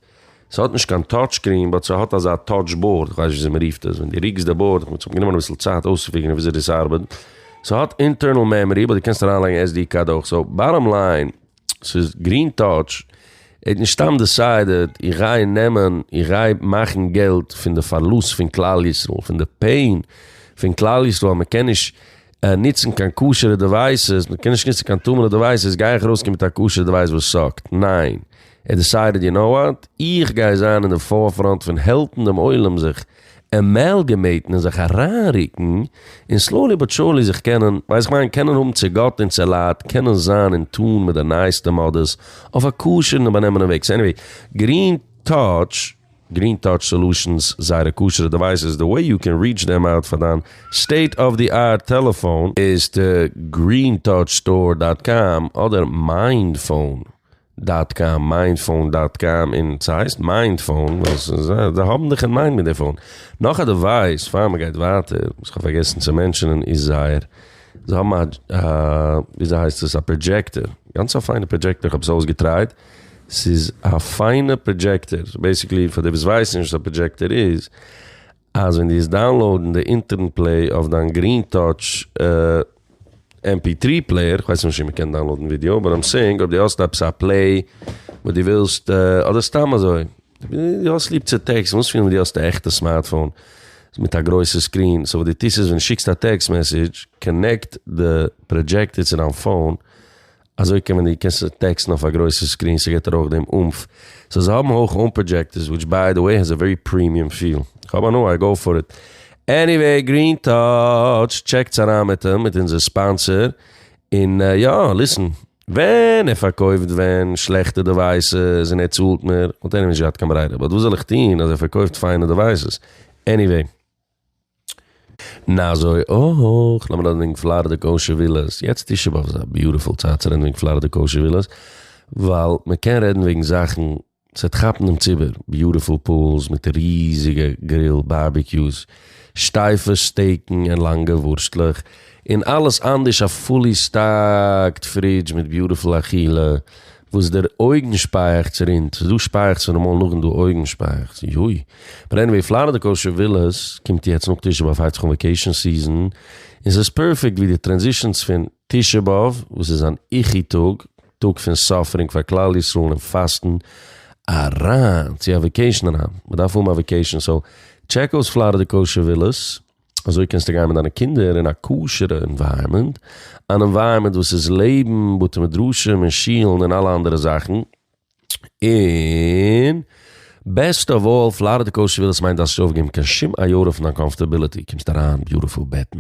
ס'האט נישט קיין טאטש סקרין באט ס'האט אזא טאטש באורד, כ'ווייס נישט וויאזוי מ'רופט עס, ווען דו רוקסט די באורד, כ'האב גענומען אביסל צייט אויסצופיגערן וויאזוי דאס ארבעט, ס'האט אינטערנעל מעמארי באט דו קענסט אריינלייגן SD קארד אויך, סאו באטאם ליין, ס'איז גרין טאטש, ער האט נישט סתם דעסיידעד איך גיי נעמען, איך גיי מאכן געלט פון די פארלוסט פון כלל ישראל, פון די פעין פון כלל ישראל אז מ'קען נישט נוצן קיין כשר'ע דעווייסעס, מ'קען נישט נוצן קיין טמא'נע דעווייסעס, גיי איך ארויסקומען מיט א כשר'ע דעווייס וואס סאקט? ניין! ער דעסיידעד יו נאו וואט, איך גיי זיין אין די פארפראנט פון העלפן דעם עולם זיך עמעלגעמעיטן און זיך אריינרוקן, און סלאולי באט שורלי זיך קענען, ווייס איך מיין, קענען האבן צו גאט און צו לייט, קענען זיין אין טון מיט די נייעסטע מאדעס, אויף א כשר'ן און באנעמענעם וועג. סאו עניוועי, גרין טאטש, גרין טאטש סאלושענס, זייערע כשר'ע דעווייסעס, די וועי יו קען ריעטש דעם אוט פאר דיין סטעיט אוו די ארט טעלעפאון, איז טו גרין טאטש סטאר דאט קאם אדער מיינד פאון דאט קאם, מיינד פאון דאט קאם, און ס'הייסט מיינד פאון ווייל ס'איז זיי האבן דיך אין מיינד מיט די פאון. נאך א דעווייס פאר מ'גייט ווייטער וואס כ'האב פארגעסן צו מענטשענען איז זייער זיי האבן א וויאזוי הייסט עס א פראדזשעקטער, גאנץ א פיינע פראדזשעקטער כ'האב עס אויסגעטרייט, ס'איז א פיינע פראדזשעקטער, סאו בעסיקלי פאר די וואס ווייסן נישט וואס א פראדזשעקטער איז, אז ווען דו וועסט דאונלאודן די אונטערן פלעי אויף דיין גרין טאטש עם פי טרי פלעיער, כ'ווייס נישט צו מ'קען דאונלאודן ווידיאו, באט איים סעיאינג אויב דו האסט עפעס א פלעי וואס דו ווילסט, אדער סתם אזוי, דו האסט ליב צו טעקסטן, ווילסט פילן ווי דו האסט א עכטע סמארטפאון מיט א גרויסע סקרין, סאו וואס דו טוסט איז ווען דו שיקסט א טעקסט מעסעדזש, קאנעקט די פראדזשעקטער צו דיין פאון, אזוי קען מען דו קענסט טעקסטן אויף א גרויסע סקרין ס'געט דיר אויך דעם אומף. סאו זיי האבן אויך אן פראדזשעקטערס וויטש ביי די וועי העז א ווערי פרימיום פיל. כ'האב הנאה איי גאו פאר איט. עניוועי גרין טאטש טשעקטס אריין מיט אים מיט אונזער ספאנסער און יא ליסן ווען ער פארקויפט ווען שלעכטע דעווייסעס און ער צאלט מיר וואלט ער נישט געהאט קיין ברירה באט וואס זאל איך טון אז ער פארקויפט פיינע דעווייסעס עניוועי. און אזוי אויך, לאמיר רעדן וועגן פלארידע קאושער ווילאס, יעצט תשעה באב איז א ביוטיפול צייט צו רעדן וועגן פלארידע קאושער ווילאס, ווייל מען קען רעדן וועגן זאכן, ס'וועט כאפן דעם ציבור, ביוטיפול פולס מיט ריזיגע גריל בארביקיוס, שטייפע סטעיקן און לאנגע ווארשטלעך, און אלעס אנדערש א פולי סטאקד פרידזש מיט ביוטיפול אכילה, וואס דער אויגן שפייעכץ רינט, ס'איז דא שפייעכץ פון די מויל נאכדעם דא אויגן שפייעכץ, יוי. באט עניוועי, פלארידע קאושער ווילאס קומט יעצט נאך תשעה באב הייבט זיך אן וועקעישאן סיזען, און ס'איז פערפעקט ווי די טרענזישאנס פון תשעה באב וואס איז אן איכי טאג, טאג פון סאפערינג פאר כלל ישראל און פאסטן, אריין צו א וועקעישאן אריין, מ'דארף האבן א וועקעישאן סאו טשעק אויס פלארידע קאושער ווילאס, אזוי קענסטו גיין מיט דיינע קינדער אין א כשר'ע ענווייראמענט, אן ענווייראמענט וואס איז לעבן בתי מדרשים און שילן און אלע אנדערע זאכן, און בעסט אוו אלל, פלארידע קאושער ווילאס מיינט דארפסט נישט אויפגעבן קיין שום איוטע פון דיין קאמפארטעביליטי, קומסט אריין, ביוטיפול בעטן,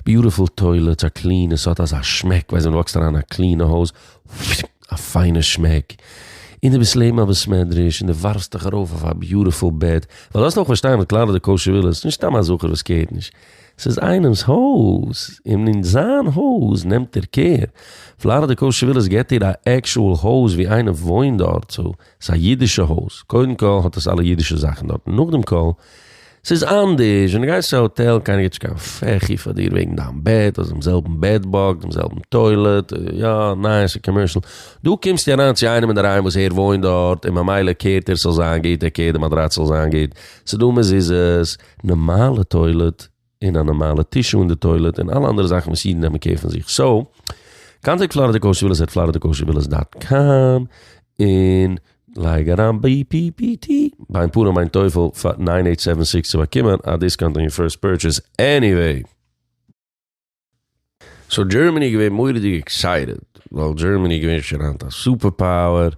ביוטיפול טוילעטס, א קלינע, ס'האט אזא שמעק, ווייסט ווען דו וואקסט אריין אין א קלינע הויז, א פיינע שמעק, און דו ביסט לעבן א בית מדרש, און דו ווארפסט דיך ארויף אויף א ביוטיפול בעט, ווייל דארפסט אויך פארשטיין מיט פלארידע קאושער ווילאס, נישט סתם א זכר וואס קערט נישט, ס'איז איינעמס הויז, און אין זיין הויז נעמט ער קער, פלארידע קאושער ווילאס געט דיר א עקשועל הויז ווי איינער וואוינט דארט, סאו ס'איז א אידישע הויז, קודם כל האט עס אלע אידישע זאכן דארט, נאכדעם כל ס'איז אנדערש ווען דו גייסט צו א האטעל, קיינער גיבט נישט קיין פעכי פאר דיר וועגן דיין בעט, האסט דעם זעלבן בעד באג, דעם זעלבן טוילעט, יא, ניין, ס'איז קאמערשל. דא קומסטו אריין צו איינעם אינדערהיים וואס ער וואוינט דארט, און ממילא קערט ער ס'זאל זיין גוט, ער קערט די מאדראץ ס'זאל זיין גוט, ס'איז דא מזוזות, נארמאלע טוילעט, און א נארמאלע טישו אין די טוילעט, און אלע אנדערע זאכן וואס אידן נעמען קער פון זיך. סאו, קאנטעקט פלארידע קאושער ווילאס עט פלארידע קאושער ווילאס דאט קאם, און לייג אריין BPPT בין פנים בין טפל פאר ניין עיט סעווען סיקס צו באקומען א דיסקאונט אן יור פירסט פורטשעס עניוועי. סאו דזשערמעני איז געווען מורא'דיג עקסייטעד ווייל דזשערמעני איז געווען שוין היינט א סופער פאוער און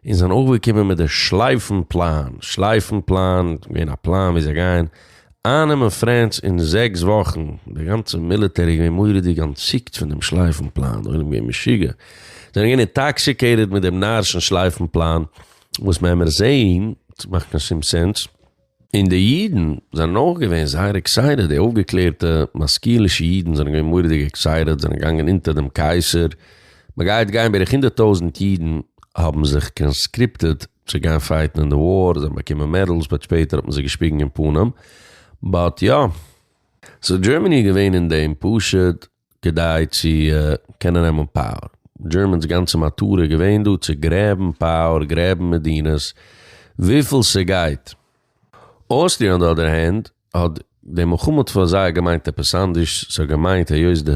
זיי זענען אויפגעקומען מיט די שלייפן פלאן, שלייפן פלאן איז געווען א פלאן ווי זיי גייען אייננעמען פרענס אין זעקס וואכן, די גאנצע מיליטער איז געווען מורא'דיג אנטציקט פון דעם שלייפן פלאן, די עולם איז געווען משוגע, זיי זענען געווען אינטאקסיקעיטעד מיט דעם נארישן שלייפן פלאן, וואס מ'עמער זעהן, ס'מאכט קיין שום סענס. און די אידן זענען אויך געווען זייער עקסייטעד, די אויפגעקלערטע משכילישע אידן זענען געווען מורא'דיג עקסייטעד, זענען געגאנגען אונטער דעם קייסער, מ'גייט גיין, בערך 100,000 אידן האבן זיך קאנסקריפטעד צו גיין פייטן אין די וואר, זיי האבן באקומען מעדעלס באט שפעטער האט מען זיי געשפיגן אין פנים, באט יא. סאו דזשערמעני איז געווען אין דעם פשוט כדי צו קענען נעמען פאוער, דזשערמענס גאנצע מטרה איז געווען דא צו גרעבן פאוער, גרעבן מדינות. וויפיל ס'גייט. אוסטריע on the other hand האט די מלחמה פאר זיי געמיינט עפעס אנדערש, ס'האט געמיינט היות די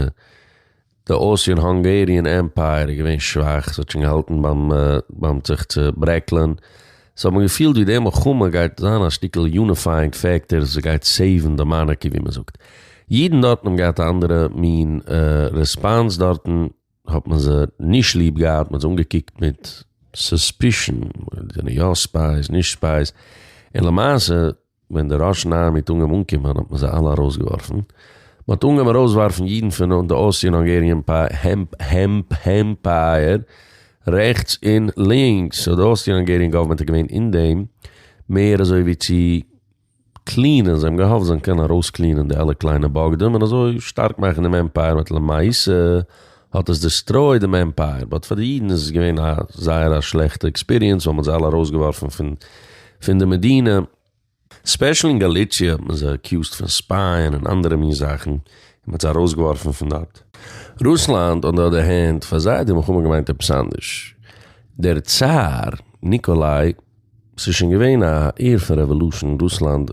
די Austrian Hungarian Empire איז געווען שוואך, ס'האט שוין געהאלטן ביים ביים זיך צוברעקלען, so האט מען געפילט ווי די מלחמה גייט זיין א שטיקל unifying factor, ס'גייט save ן די monarchy ווי מ'זאגט. אידן דארטן האבן געהאט א אנדערע מין response דארטן, האט מען זיי נישט ליב געהאט, מען האט זיי אנגעקוקט מיט suspicion, זענען יא spies, נישט spies, און למעשה ווען די Russian army האט אנגעהויבן אנקומען האט מען זיי אלע ארויסגעווארפן, מען האט אנגעהויבן ארויסווארפן אידן פון די Austrian Hungarian Empire רעכטס און לינקס, so די Austrian Hungarian government איז געווען אין דעם מער אזוי ווי צו clean ען, זיי האבן געהאפט זיי קענען ארויס clean ען די אלע קליינע בוגדים און אזוי שטארק מאכן דעם empire, but למעשה האט עס destroyed דעם empire, but פאר די אידן איז עס געווען א זייער א שלעכטע experience ווייל מען האט זיי אלע ארויסגעווארפן פון פון די מדינה. special אין גאליציע האט מען זיי accused פון spy ען און אנדערע מין זאכן און מען האט זיי ארויסגעווארפן פון דארט. רוסלאנד on the other hand, פאר זיי האט די מלחמה געמיינט עפעס אנדערש. דער צאר ניקאליי ס'איז שוין געווען א עיר פון revolution אין רוסלאנד,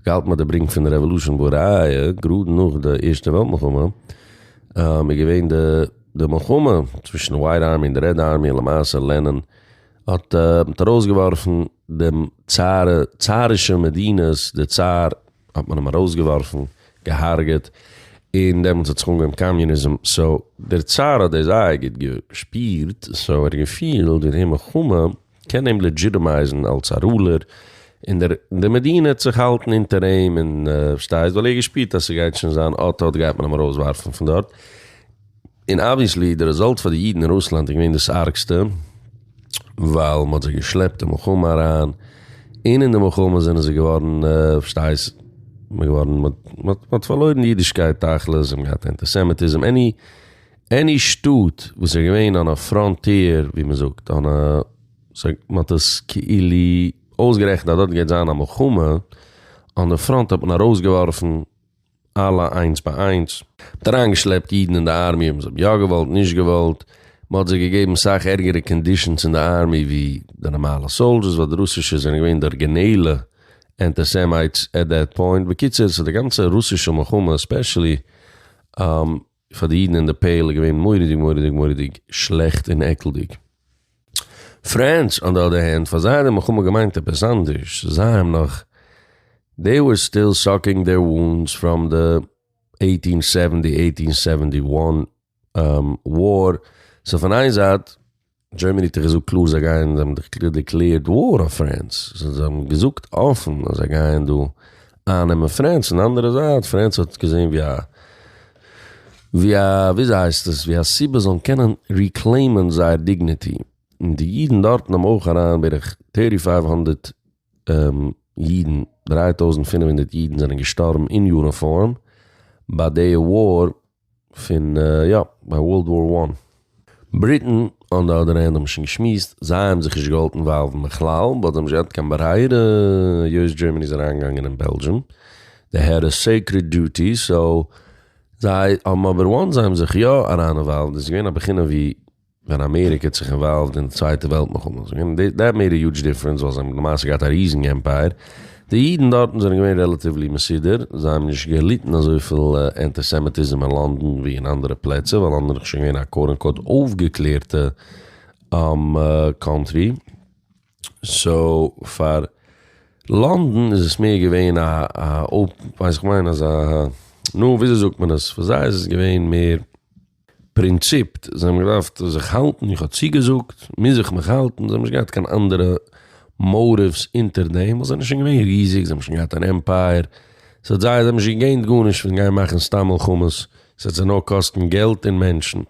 געהאלטן ביי די brink פון די revolution והראיה, גראד נאך די ערשטע וועלט מלחמה איז געווען די די מלחמה צווישן די White Army און די Red Army און למעשה לענין האט האט ארויסגעווארפן דעם צאר צארישע מדינות, די צאר האט מען אים ארויסגעווארפן, געהארגעט, און דעמאלטס האט זיך אנגעהויבן קאמיוניזם, so דער צאר האט דאס זייער גוט געשפירט, so ער האט געפילט ווי די מלחמה קען אים legitimize ן אלס א ruler, און דער די מדינה האט זיך האלטן אונטער אים, און פארשטייסט, ווייל ער האט געשפירט אז ס'גייט שוין זיין אט אט גייט מען אים ארויסווארפן פון דארט, און obviously די result פאר די אידן אין רוסלאנד איז געווען דאס ארגסטע, ווייל מ'האט זיי געשלעפט אין מלחמה אריין, און אין די מלחמה זענען זיי געווארן, פארשטייסט, מ'איז געווארן, מ'האט פארלוירן אידישקייט תכלית, זיי האבן געהאט אנטיסעמיטיזם, any any שטאט וואס איז געווען on a frontier ווי מען זאגט on a מען האט עס כאילו אויסגערעכנט אז דארט גייט זיין א מלחמה, on the front האט מען ארויסגעווארפן אלע איינס ביי איינס, מען האט אריינגעשלעפט אידן אין די army אויב זיי האבן יא געוואלט נישט געוואלט, מען האט זיי געגעבן סאך ערגערע conditions אין די army ווי די נארמאלע soldiers ווייל די רוסישע זענען געווען די ארגינעלע antisemites at that point, בקיצור סאו די גאנצע רוסישע מלחמה especially פאר די אידן אין די Pale איז געווען מורא'דיג מורא'דיג מורא'דיג שלעכט און עקלדיג. France on the other hand, פאר זיי האט די מלחמה געמיינט עפעס אנדערש, זיי האבן נאך, they were still sucking their wounds from the eighteen seventy, eighteen seventy one war, so פון איין זייט Germany האט דאך געזאגט קלאר זיי גייען, זיי האבן דאך declared war אויף France, זיי האבן געזאגט אפן אז זיי גייען דא אייננעמען France, פון די אנדערע זייט France האט געזען ווי א ווי א וויאזוי הייסט עס ווי א סיבה זאלן קענען reclaim ען זייער dignity, און די אידן דארטן האבן אויך אריין בערך thirty five hundred אידן, 3500 אידן זענען געשטארבן אין יוניפארם ביי די war. פון יא, ביי World War One. Britain on the other hand האבן שוין געשמועסט, זיי האבן זיך נישט געוואלט involve ן בכלל, but זיי האבן נישט געהאט קיין ברירה, היות Germany איז אריינגעגאנגען אין Belgium, they had a sacred duty, so זיי האבן אבער once זיי האבן זיך יא אריין involved, איז געווען א בחינה ווי ווען אמעריקע האט זיך involved אין די צווייטע וועלט מלחמה, that made a huge difference ווייל זיי האבן למעשה געהאט א ריזיגן empire, די אידן דארטן זענען געווען relatively מסודר, זיי האבן נישט געליטן אזויפיל אנטיסעמיטיזם אין לאנדאן ווי אין אנדערע פלעצער, ווייל לאנדאן איז שוין געווען א quote unquote אויפגעקלערטע country, so פאר לאנדאן איז עס מער געווען א ווייס איך מיין אזא נו וויאזוי זאגט מען עס, פאר זיי איז עס געווען מער. פרינציפט, זיי האבן געדארפט זיך האלטן, איך האב צוגעזאגט, מוז איך מיך האלטן, זיי האבן נישט געהאט קיין אנדערע motives אונטער דעם, ווייל זיי זענען שוין געווען ריזיג, זיי האבן שוין געהאט אן empire, ס'האט זיי, זיי האבן נישט גע gain ט גארנישט פון גיין מאכן סתם מלחמות, ס'וועט זיי נאר קאסטן געלט און מענטשן.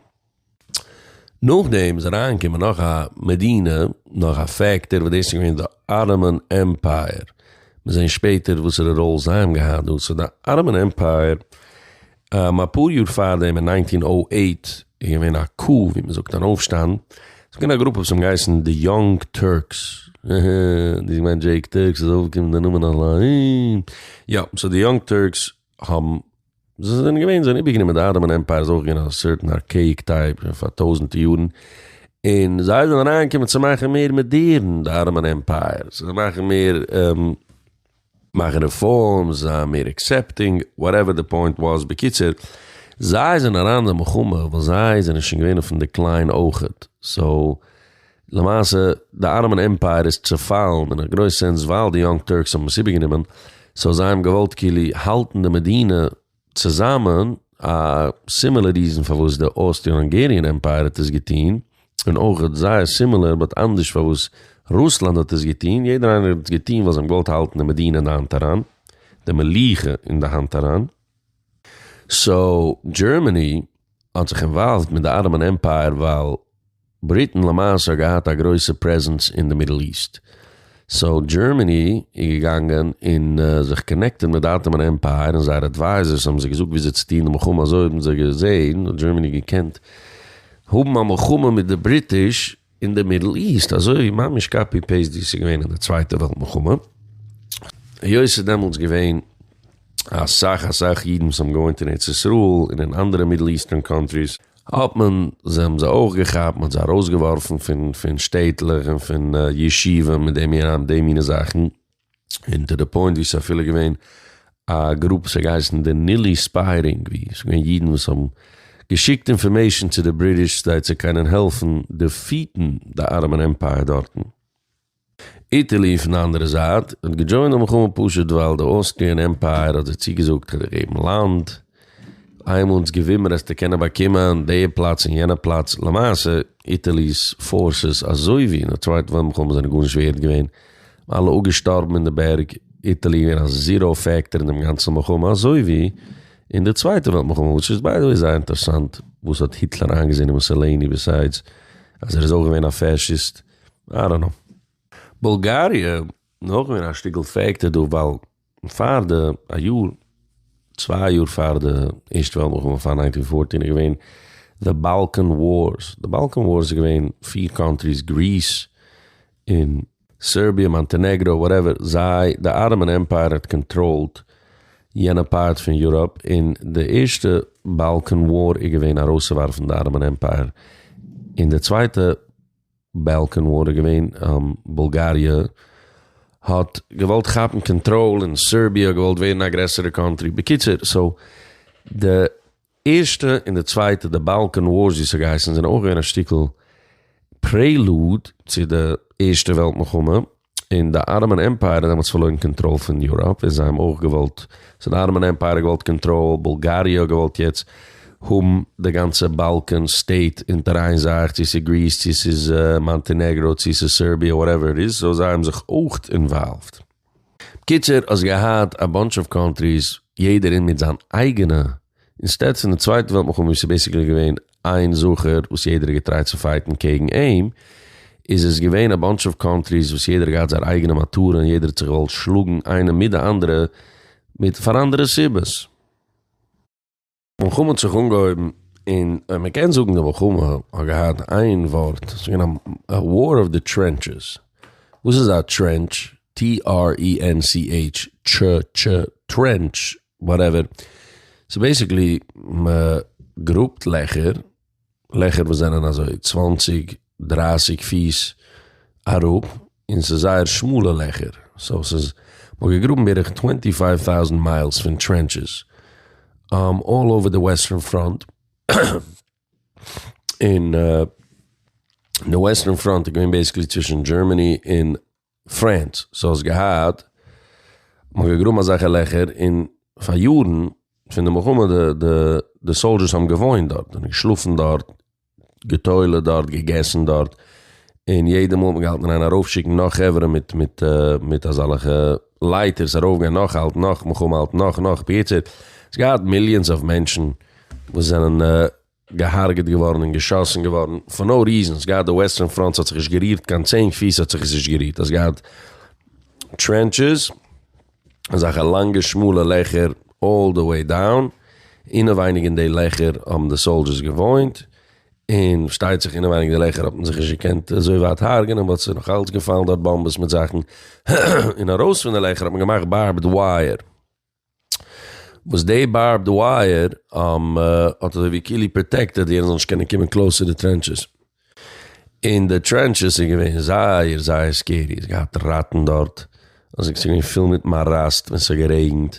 נאכדעם איז אריינגעקומען נאך א מדינה, נאך א factor, וואס דאס איז געווען די Ottoman Empire, מיר זעען שפעטער וואסערע ראל זיי האבן געהאט דא, so די Ottoman Empire אפאר יאר פארדעם אין 1908 איז געווען א coup, ווי מען זאגט אן אויפשטאנד, ס'איז געווען א גרופע וואס האבן געהייסן די Young Turks, די מיינט Jake Turks איז אויפגעקומען די נאמען אליין, יא, so די Young Turks האבן, זיי זענען געווען, זיי האבן איבערגענומען די Ottoman Empire איז אויך געווען א certain archaic type פאר טויזענטע יארן. און זיי זענען אריינגעקומען צו מאכן מער מאדערן די אטאמאן עמפייער, צו מאכן מער מאכן רעפארמס, זיין מער עקסעפטינג, וואטעווער די פוינט וואס, בקיצור, זיי זענען אריין אין די מלחמה ווייל זיי זענען שוין געווען אויפן דעקליין אויכעט, סאו למעשה די אטאמאן עמפייער איז צעפאלן אין א גרויס סענס ווייל די יאנג טורקס האבן עס איבערגענומען, סאו זיי האבן געוואלט כאילו האלטן די מדינה צוזאמען, א סימילער ריזען פארוואס די אוסטריע-האנגעריען עמפייער האט עס געטוהן, און אויך זייער סימילער באט אנדערש פארוואס רוסלאנד האט עס געטוהן, יעדער איינער האט עס געטוהן ווייל זיי האבן געוואלט האלטן די מדינה אין די האנט אריין, די מלוכה אין די האנט אריין. סאו דזשערמעני האט זיך אינוואלווד מיט די אטאמאן עמפייער ווייל בריטען למעשה האט געהאט א גרויסע פרעזענס אין די מידל איסט, סאו דזשערמעני איז געגאנגען און זיך קאנעקטעד מיט די אטאמאן עמפייער און זייער אדווייזערס האבן זיי געזאגט וויאזוי צו טון די מלחמה אזוי האבן זיי געזען האט דזשערמעני געקענט האבן א מלחמה מיט די בריטיש אין די מידל איסט אזוי ווי ממש קאפי פעיסט ווי ס'איז געווען אין די צווייטע וועלט מלחמה היות ס'איז דעמאלטס געווען אסאך אסאך אידן וואס האבן געוואוינט אין ארץ ישראל און אין אנדערע מידל איסטערן קאנטריס. האט מען זיי האבן זיי אויך געכאפט, מען האט זיי ארויסגעווארפן פון פון שטעטלעך און פון ישיבה מיט די מינע די מינע זאכן, און טו די פוינט ווי ס'איז אפילו געווען א גרופ וואס האט געהייסן די נילי ספיי רינג ווי ס'איז געווען אידן וואס האבן געשיקט אינפארמעישן צו די בריטיש כדי צו קענען העלפן דיפיטן די אטאמאן עמפייער דארטן. איטעלי פון די אנדערע זייט האט געדזשוינט די מלחמה פשוט ווייל די אוסטריען עמפייער האט זיי צוגעזאגט כ'וועל דיר געבן לאנד, איינמאל אונז געווינען מיר וועסטו קענען באקומען די פלאץ און יענע פלאץ, למעשה איטעלי'ס פארסעס אזוי ווי אין די צווייטע וועלט מלחמה זענען גארנישט ווערד געווען, אלע אפגעשטארבן אין די בערג, איטעלי איז געווען א זיראו פעקטאר אין דעם גאנצן מלחמה אזוי ווי אין די צווייטע וועלט מלחמה, וואס איז ביי די וועי זייער אינטערעסאנט וואס האט היטלער איינגעזען אין מוסאליני ביסיידס אז ער איז אויך געווען א פעשיסט. I don't know. בולגאריע נאך געווען א שטיקל פעקטער דא ווייל פאר די א יאר צוויי יאר פאר די ערשטע וועלט מלחמה פאר ניינטין פארטין איז געווען די באלקען ווארס, די באלקען ווארס איז געווען פיר קאנטריס גריס און סערביע מאנטענעגרא וואטעווער זיי די אטאמען עמפייער האט קאנטראלט יענע פארט פון יוראפ און די ערשטע באלקען וואר איז געווען ארויסצואווארפן די אטאמען עמפייער און די צווייטע באלקען וואר איז געווען בולגאריע האט געוואלט כאפן קאנטראל און סערביע האט געוואלט ווערן א גרעסערע קאנטרי, בקיצור סאו די ערשטע און די צווייטע די באלקען ווארס ווי ס'האט געהייסן זענען אויך געווען א שטיקל פרעלוד צו די ערשטע וועלט מלחמה. און די אטאמאן עמפייער האט דעמאלטס פארלוירן קאנטראל פון יוראפ און זיי האבן אויך געוואלט, סאו די אטאמאן עמפייער האט געוואלט קאנטראל, בולגאריע האט געוואלט יעצט האבן די גאנצע באלקען סטעיט אונטער איין זאך, צו ס'איז גריס צו ס'איז מאנטענעגרא צו ס'איז סערביע וואטעווער איט איז, סאו זיי האבן זיך אויך אינוואלווד. בקיצור האסט געהאט א באנטש אוו קאנטריס יעדער אין מיט זיין אייגענע אינסטעד פון די צווייטע וועלט מלחמה ווי ס'איז בעיסיקלי געווען איין זכר וואס יעדער האט געטרייט צו פייטן קעגן אים, איז עס געווען א באנטש אוו קאנטריס וואס יעדער האט געהאט זייער אייגענע מטרה און יעדער האט זיך געוואלט שלאגן איינע מיט די אנדערע מיט פאר אנדערע סיבות. מלחמה האט זיך אנגעהויבן און מען קען זאגן די מלחמה האט געהאט איין ווארט, ס'איז געווען א וואר אוו די טרענטשעס. וואס איז א טרענטש? TRENCH, טש טש, טרענטש, וואטעווער. סאו בעיסיקלי מ'גראבט לעכער, לעכער וואס זענען אזוי צוואנציג דרייסיג פיס אראפ, און ס'איז זייער שמאלע לעכער, סאו ס'איז, מ'האט געגראבן בערך טווענטי פייוו טאוזענט מיילס פון טרענטשעס, אלל אווער די וועסטערן פראנט, און די וועסטערן פראנט איז געווען בעיסיקלי צווישן דזשערמעני און פרענס, סאו האסט געהאט, מ'האט געגראבן אזעלכע לעכער און פאר יארן פון די מלחמה די די די סאלדשערס האבן געוואוינט דארט, זענען געשלאפן דארט, געטוילעט דארט, געגעסן דארט, און יעדע מאל האט מען געהאלטן אין איין ארויפשיקן נאך חברה מיט מיט מיט אזאלעכע לייטערס ארויפגיין נאך האלטן נאך מלחמה האלטן נאך נאך, בקיצור, האסט געהאט מיליאנס אוו מענטשן וואס זענען געהארגעט געווארן און געשאסן געווארן פאר נאו ריזען, האסט געהאט די וועסטערן פראנט ס'האט זיך נישט גערירט קיין צען פיס האט זיך עס נישט גערירט, האסט געהאט טרענטשעס, אזעלכע לאנגע שמאלע לעכער אלל די וועי דאון, אינעווייניג אין די לעכער האבן די סאלדשערס געוואוינט, און פארשטייט זיך אינעווייניג די לעכער האט מען זיך נישט געקענט אזוי ווייט הרג'נען ווייל ס'איז נאך אלץ געפאלן דארט באמבעס מיט זאכן, און ארויס פון די לעכער האט מען געמאכט בארבד ווייער. וואס די בארבד ווייער האט אזוי ווי כאילו פראטעקטעד יענער זאל נישט קענען קומען קלאוס צו די טרענטשעס. און די trenches איז געווען זייער זייער scary, עס געהאט ראטן דארט, אזוי ס'איז געווען פול מיט מאראסט ווען ס'האט גערעגנט,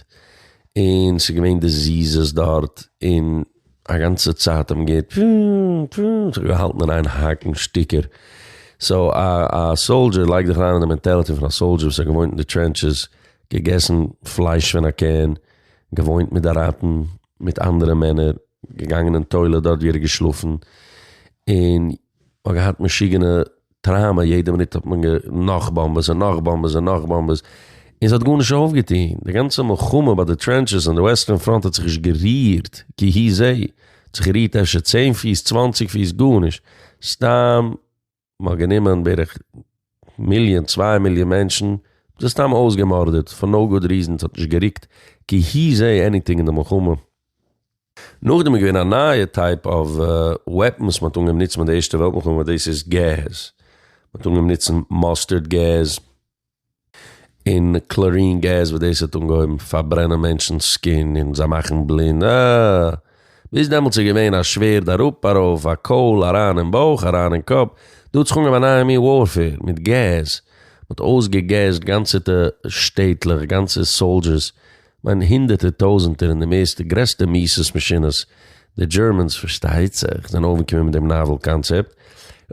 און ס'איז געווען diseases דארט, און א גאנצע צייט האט מען געהערט פו פו, ס'האט געהאלטן אין איין האקן שטיקער. So א א soldier, לייג דיך אריין אין די mentality פון א soldier וואס האט געוואוינט אין די trenches, געגעסן פלייש פון א can, געוואוינט מיט די ראטן, מיט אנדערע מענער, געגאנגען אין toilet דארט ווי ער איז געשלאפן, און האט געהאט משוגענע trauma, יעדע מינוט האט מען נאך באמבעס און נאך באמבעס און נאך באמבעס, און ס'האט גארנישט אויפגעטון, די גאנצע מלחמה ביי די trenches און די western front האט זיך נישט גערירט כי הוא זה, האט זיך גערירט אפשר 10 פיס, 20 פיס, גארנישט, סתם מ'האט גענומען בערך מיליאן, 2 מיליאן מענטשן, זיי סתם אויסגעמארדעט, for no good reason, ס'האט נישט געריקט כי הוא זה anything אין די מלחמה. נאכדעם איז געווען א נייע type of weapons מ'האט אנגעהויבן נוצן ביי די ערשטע וועלט מלחמה, דאס איז געז. מ'האט אנגעהויבן נוצן mustard gas און chlorine gas, וואס דאס האט אנגעהויבן פארברענען מענטשנ'ס skin און זיי מאכן בלינד. אה! ביז דעמאלטס איז געווען א שווערד אראפ ארויף, א קויל אריין אין בויך, אריין אין קאפ. דא האט זיך אנגעהויבן א נייע מין warfare מיט געז. מ'האט אויסגעגעזט גאנצעטע שטעטלעך, גאנצע soldiers, מיין הונדערטער טויזענטער אין די מערסטע גרעסטע מיסות משונות. די Germans, פארשטייט זיך, זענען אויפגעקומען מיט דעם novel concept.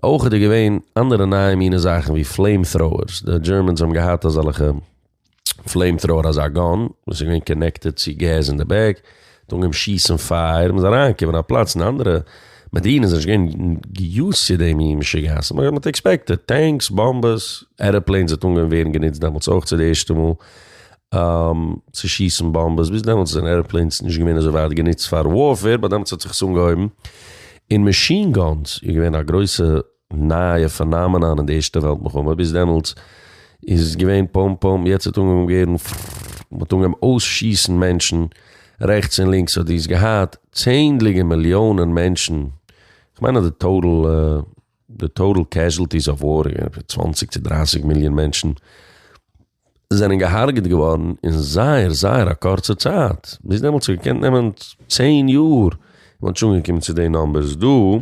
אויך איז דא געווען אנדערע נייע מינע זאכן ווי flame throwers. די Germans האבן געהאט אזעלכע flame thrower, אזא gun, וואס איז געווען connected צו געז אין די back, האט אנגעהויבן שיסן פייער, מ'איז אריינגעקומען א פלאץ אין אנדערע מדינות זענען נישט געווען used צו דעם מין משוגעת, מ'האט expected tanks, באמבעס, airplanes האט אנגעהויבן ווערן גענוצט דעמאלטס אויך צו די ערשטע מאל צו שיסן באמבעס, ביז דעמאלטס זענען airplanes נישט געווען אזוי ווייט גענוצט פאר warfare, but דעמאלטס האט זיך עס אנגעהויבן. און machine guns איז געווען א גרויסע נייע phenomenon אין די ערשטע וועלט מלחמה, ביז דעמאלטס איז עס געווען פאם פאם, יעצט האט אנגעהויבן ווערן פרררר, מען האט אנגעהויבן אויסשיסן מענטשן רעכטס און לינקס, האט דאס געהאט צענדליגע מיליאנען מענטשן, כ'מיין אז די total די total casualties of war איז געווען 20 צו 30 מיליאן מענטשן זענען געהארגעט געווארן אין זייער זייער א קורצע צייט, ביז דעמאלטס האט געקענט נעמען 10 יאר, מען האט שוין אנגעקומען צו די numbers דא,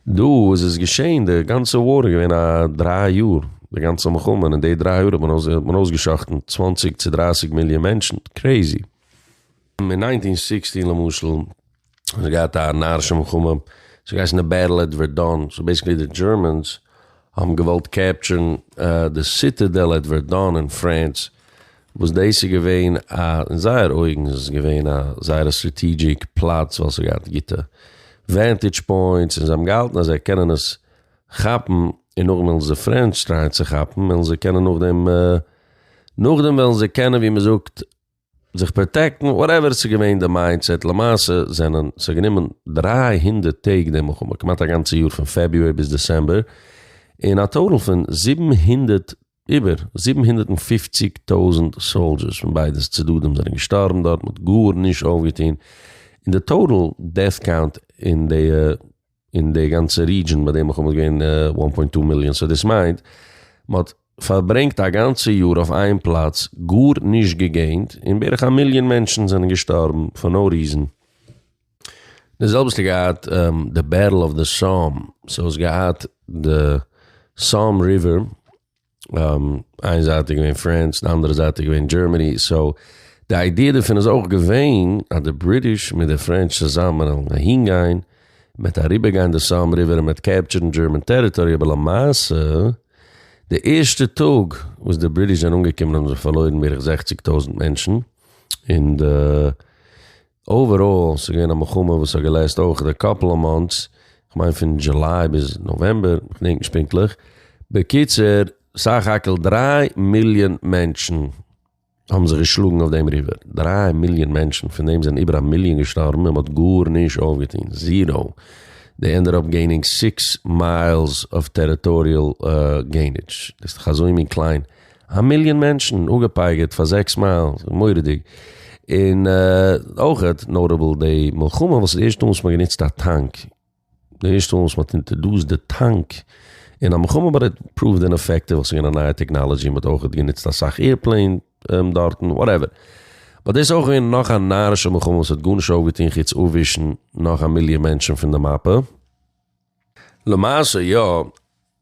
דא איז עס געשען, די גאנצע war איז געווען א 3 יאר, די גאנצע מלחמה, און אין די 3 יאר האט מען אויס האט מען אויסגעשאכטן 20 צו 30 מיליאן מענטשן, crazy. אין 1916 למשל, האט געהאט א נארישע מלחמה, ס'האט געהייסן די Battle at Verdun, so basically די Germans האבן געוואלט capture ן די citadel at Verdun אין France, וואס דאס איז געווען א, אין זייער אויגן איז עס געווען א זייער א strategic פלאץ, ווייל ס'האט געהאט גוטע vantage points, און זיי האבן געהאלטן אז זיי קענען עס כאפן, און נאכדעם וועלן זיי French try ען צו כאפן, וועלן זיי קענען נאכדעם, נאכדעם וועלן זיי קענען ווי מ'זאגט זיך protect ן, whatever ס'איז געווען די mindset, למעשה זענען, ס'האט גענומען 300 טעג די מלחמה, כמעט א גאנצע יאר פון February ביז December, און א total פון 700, איבער 750,000 soldiers פון ביידע צדדים זענען געשטארבן דארט, מ'האט גארנישט אויפגעטון, און די total death count אין די אין די גאנצע region ביי די מלחמה איז געווען 1.2 מיליאן, so דאס מיינט מ'האט פארברענגט א גאנצע יאר אויף איין פלאץ, גארנישט גע gain ט, און בערך א מיליאן מענטשן זענען געשטארבן for no reason. די זעלבע האסטו געהאט די Battle of the Somme, so האסט געהאט די Somme River, איין זייט איז געווען France, די אנדערע זייט איז געווען Germany, so די idea דערפון איז אויך געווען אז די British מיט די French צוזאמען וועלן אהין גיין, מ'וועט אריבערגיין די Somme River און מ'וועט capture ן German territory, אבער למעשה די ערשטע טאג וואס די British זענען אנגעקומען האבן זיי פארלוירן בערך 60,000 מענטשן, און די overall ס'איז געווען א מלחמה וואס האט גע last אויך די couple of months, כ'מיין פון July ביז November, כ'דענק נישט פונקטליך. בקיצור, סך הכל 3 מיליאן מענטשן האבן זיך געשלאגן אויף דעם river. 3 מיליאן מענטשן, פון דעם זענען איבער א מיליאן געשטארבן און מ'האט גארנישט אויפגעטון. Zero. They ended up gaining 6 miles of territorial gainage. דאס איז דאך אזוי מין קליין. א מיליאן מענטשן אפגעפייגערט פאר 6 מייל, מורא'דיג. און אויך notable די מלחמה וואס איז די ערשטע מאל וואס מ'האט גענוצט א טאנק. די ערשטע מאל וואס מ'האט introduced די טאנק אין א מלחמה, but it proved ineffective, ווייל ס'איז געווען א נייע technology, מ'האט אויך גענוצט אסאך airplane דארטן, whatever. But דאס איז אויך געווען נאך א נארישע מלחמה וואס האט גארנישט אויפגעטון חוץ אפווישן נאך א מיליאן מענטשן פון די מאפע. למעשה יא,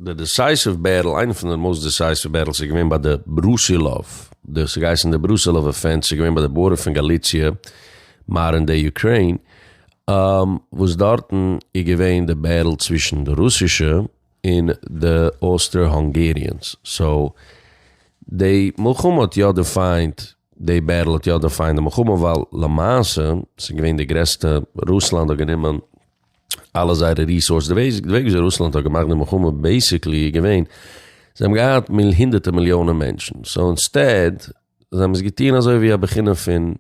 די decisive battle, איינע פון די most decisive battles איז געווען ביי די ברוסילאוו, די ס'האט געהייסן די ברוסילאוו offense, ס'איז געווען ביי די border פון גאליציע, modern day Ukraine, וואס דארטן איז געווען די battle צווישן די רוסישע און די Austro-Hungarians, so די מלחמה האט יא defined, די battle האט יא defined די מלחמה ווייל למעשה ס'איז געווען די גרעסטע, רוסלאנד האט גענומען אלע זייערע resources, די וועג וויאזוי רוסלאנד האט געמאכט די מלחמה basically איז געווען, זיי האבן געהאט הונדערטער מיליאנען מענטשן, so instead זיי האבן עס געטון אזוי ווי א בחינה פון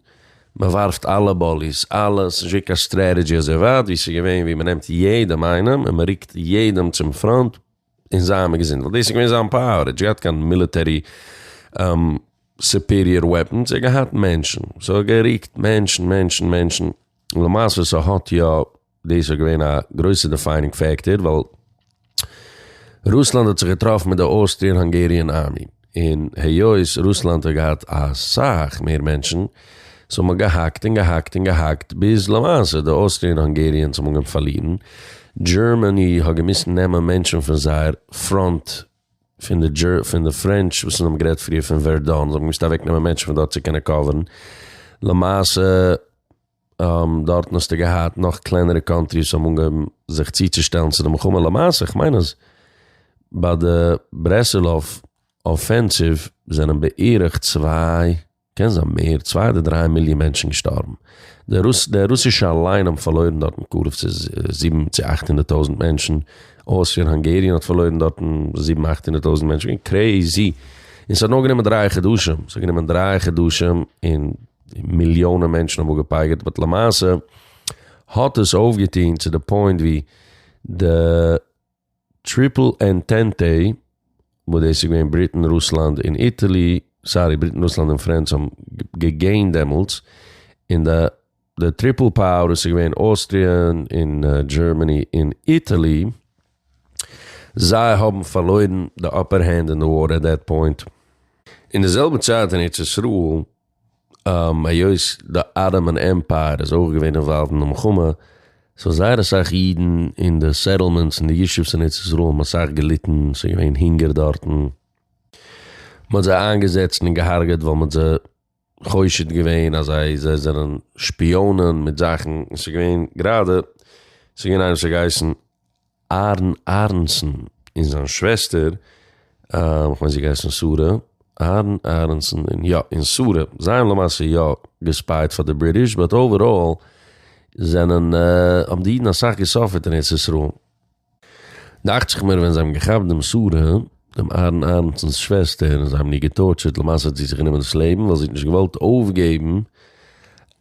מען ווארפט אלע באליס, אלעס, נישט געווען קיין strategy אזוי ווייט ווי ס'איז געווען ווי מען נעמט יעדעם איינעם און מען רוקט יעדעם צום front און זיי מיר געזונט, ווייל דאס איז געווען זיין power, ער האט נישט געהאט קיין military superior weapons, ער האט געהאט מענטשן, so ער האט גערוקט מענטשן מענטשן מענטשן, למעשה ס'האט יא, דאס איז געווען א גרויסע defining factor, ווייל רוסלאנד האט זיך געטראפן מיט די Austrian-Hungarian army, און היות רוסלאנד האט געהאט אסאך מער מענטשן, so מ'האט געהאקט און געהאקט און געהאקט, ביז למעשה די Austrian-Hungarians האבן אנגעהויבן פארלירן, Germany האט געמוזט נעמען מענטשן פון זייער front, פון די פון די French וואס אונז האבן גערעדט פריער פון ווערדאן, זיי האבן געמוזט אוועקנעמען מענטשן פון דארט צו קענען cover ן, למעשה דארטן האסטו געהאט נאך קלענערע countries האבן אנגעהויבן זיך צוצושטעלן צו די מלחמה, למעשה איך מיין אז ביי די ברעסילאוו offensive זענען בערך צוויי, קען זיין מער, צוויי אדער דריי מיליאן מענטשן געשטארבן. די רוס די רוסישע אליין האבן פארלוירן דארטן קרוב צו זיבן צו אכט הונדערט טויזנט מענטשן, Austrian-Hungarian האט פארלוירן דארטן זיבן אכט הונדערט טויזנט מענטשן, געווען crazy! און ס'האט נאר גענומען דריי חדשים, ס'האט גענומען דריי חדשים און מיליאנען מענטשן האבן אפגעפייגערט, but למעשה האט עס אויפגעטון צו די point ווי די Triple Entente, וואס דאס איז געווען Britain, רוסלאנד און Italy, sorry, Britain, רוסלאנד און France האבן גע gain ט דעמאלטס, און די די Triple Power וואס איז געווען Austria און Germany און Italy, זיי האבן פארלוירן די upper hand אין די war at that point. אין די זעלבע צייט אין ארץ ישראל, היות די Ottoman Empire איז אויך געווען involved אין די מלחמה, so זייער אסאך אידן אין די settlements און די ישובs אין ארץ ישראל האבן אסאך געליטן, ס'איז געווען הונגער דארטן, מ'האט זיי איינגעזעצט און געהארגעט ווייל מ'האט זיי חושד געווען אז זיי זיי זענען שפיאנען מיט זאכן, און ס'איז געווען גראדע, ס'איז געווען איינער וואס האט געהייסן אהרן אהרנסון און זיין שוועסטער, כ'מיין זי האט געהייסן שרה, אהרן אהרנסון און יא און שרה, זיי האבן למעשה יא גע spy ט פאר די British, but overall זענען האבן די אידן אסאך גע suffer ט אין ארץ ישראל. דאכט זיך מיר ווען זיי האבן געכאפט דעם שרה, דעם אהרן אהרנסון'ס שוועסטער, און זיי האבן איר גע torture ט, למעשה האט זי זיך גענומען דאס לעבן ווייל זי האט נישט געוואלט אויפגעבן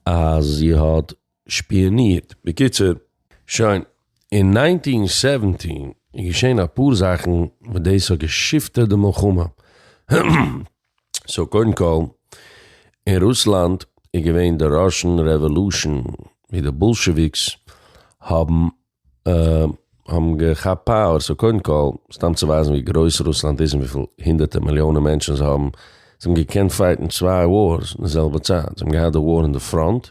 אז זי האט שפיאנירט. בקיצור, שוין, אין nineteen seventeen איז געשען אפאר זאכן וואס דאס האט גע shift עט די מלחמה. so קודם כל, אין רוסלאנד איז געווען די Russian Revolution ווי די Bolsheviks האבן האבן געכאפט power, so קודם כל, סתם צו ווייזן ווי גרויס רוסלאנד איז און וויפיל הונדערטער מיליאנען מענטשן זיי האבן, זיי האבן געקענט fight ן צוויי wars אין די זעלבע צייט, זיי האבן געהאט די war אין די front,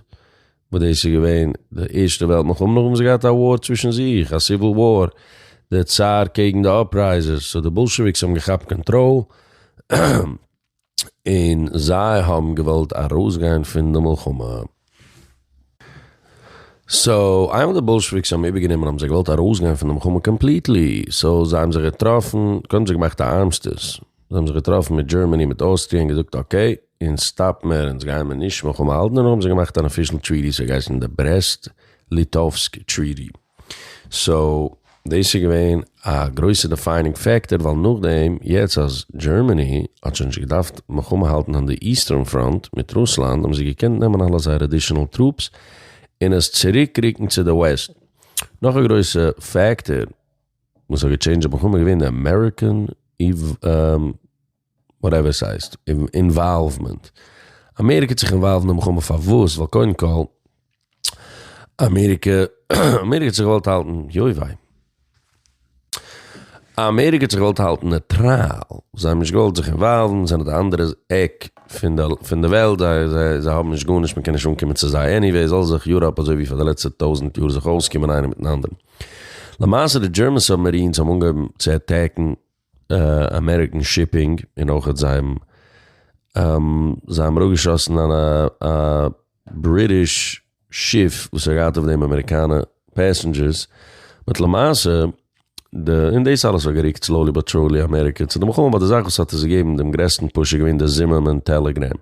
וואס דאס איז געווען די ערשטע וועלט מלחמה, נאכדעם האבן זיי געהאט א war צווישן זיך, א civil war, די צאר קעגן די uprisers, so די Bolsheviks האבן געכאפט קאנטראל, און זיי האבן געוואלט ארויסגיין פון די מלחמה. so איינמאל די Bolsheviks האבן איבערגענומען האבן זיי געוואלט ארויסגיין פון די מלחמה completely, so זיי האבן זיך געטראפן, קודם האבן זיי געמאכט א armistice, זיי האבן זיך געטראפן מיט Germany מיט Austria און געזאגט okay, אונז stop מיר, אונז גייען מיר נישט מלחמה האלטן, און נאכדעם האבן זיי געמאכט אן official treaty, ס'האט געהייסן די ברעסט ליטאווסק treaty. so דאס איז געווען א גרויסע defining factor ווייל נאכדעם יעצט אז Germany האט שוין נישט געדארפט מלחמה האלטן אן די eastern front מיט רוסלאנד האבן זיי געקענט נעמען אלע זייערע additional troops און עס צוריק רוקן צו די west. נאך א גרויסע factor וואס האט גע change ט די מלחמה איז געווען די American whatever ס'הייסט, involvement. אמעריקע האט זיך involved אין די מלחמה פארוואס? ווייל קודם כל, אמעריקע, אמעריקע האט זיך געוואלט האלטן, יוי וויי. אמעריקע האט זיך געוואלט האלטן נייטראל, זיי האבן נישט געוואלט זיך involve ן, זיי זענען די אנדערע עק פון די פון די וועלט, זיי זיי זיי האבן נישט גארנישט, מ'קען נישט אנקומען צו זיי anyway, זאל זיך Europe אזוי ווי פאר די לעצטע טויזנט יאר זיך אויסקומען איינער מיטן אנדערן. למעשה די דזשערמען סובמארינס האבן אנגעהויבן צו אטעקן אמעריקען שיפינג און אויכעט זיי האבן זיי האבן אראפגעשאסן א בריטיש שיף וואס האט געהאט אויף דעם אמעריקאנע פעסענדזשערס, באט למעשה די און דאס אלעס האט געריקט סלאולי באט שורלי אמעריקע צו די מלחמה, באט די זאך וואס האט עס געגעבן דעם גרעסטן פוש איז געווען די זימערמאן טעלעגרעם,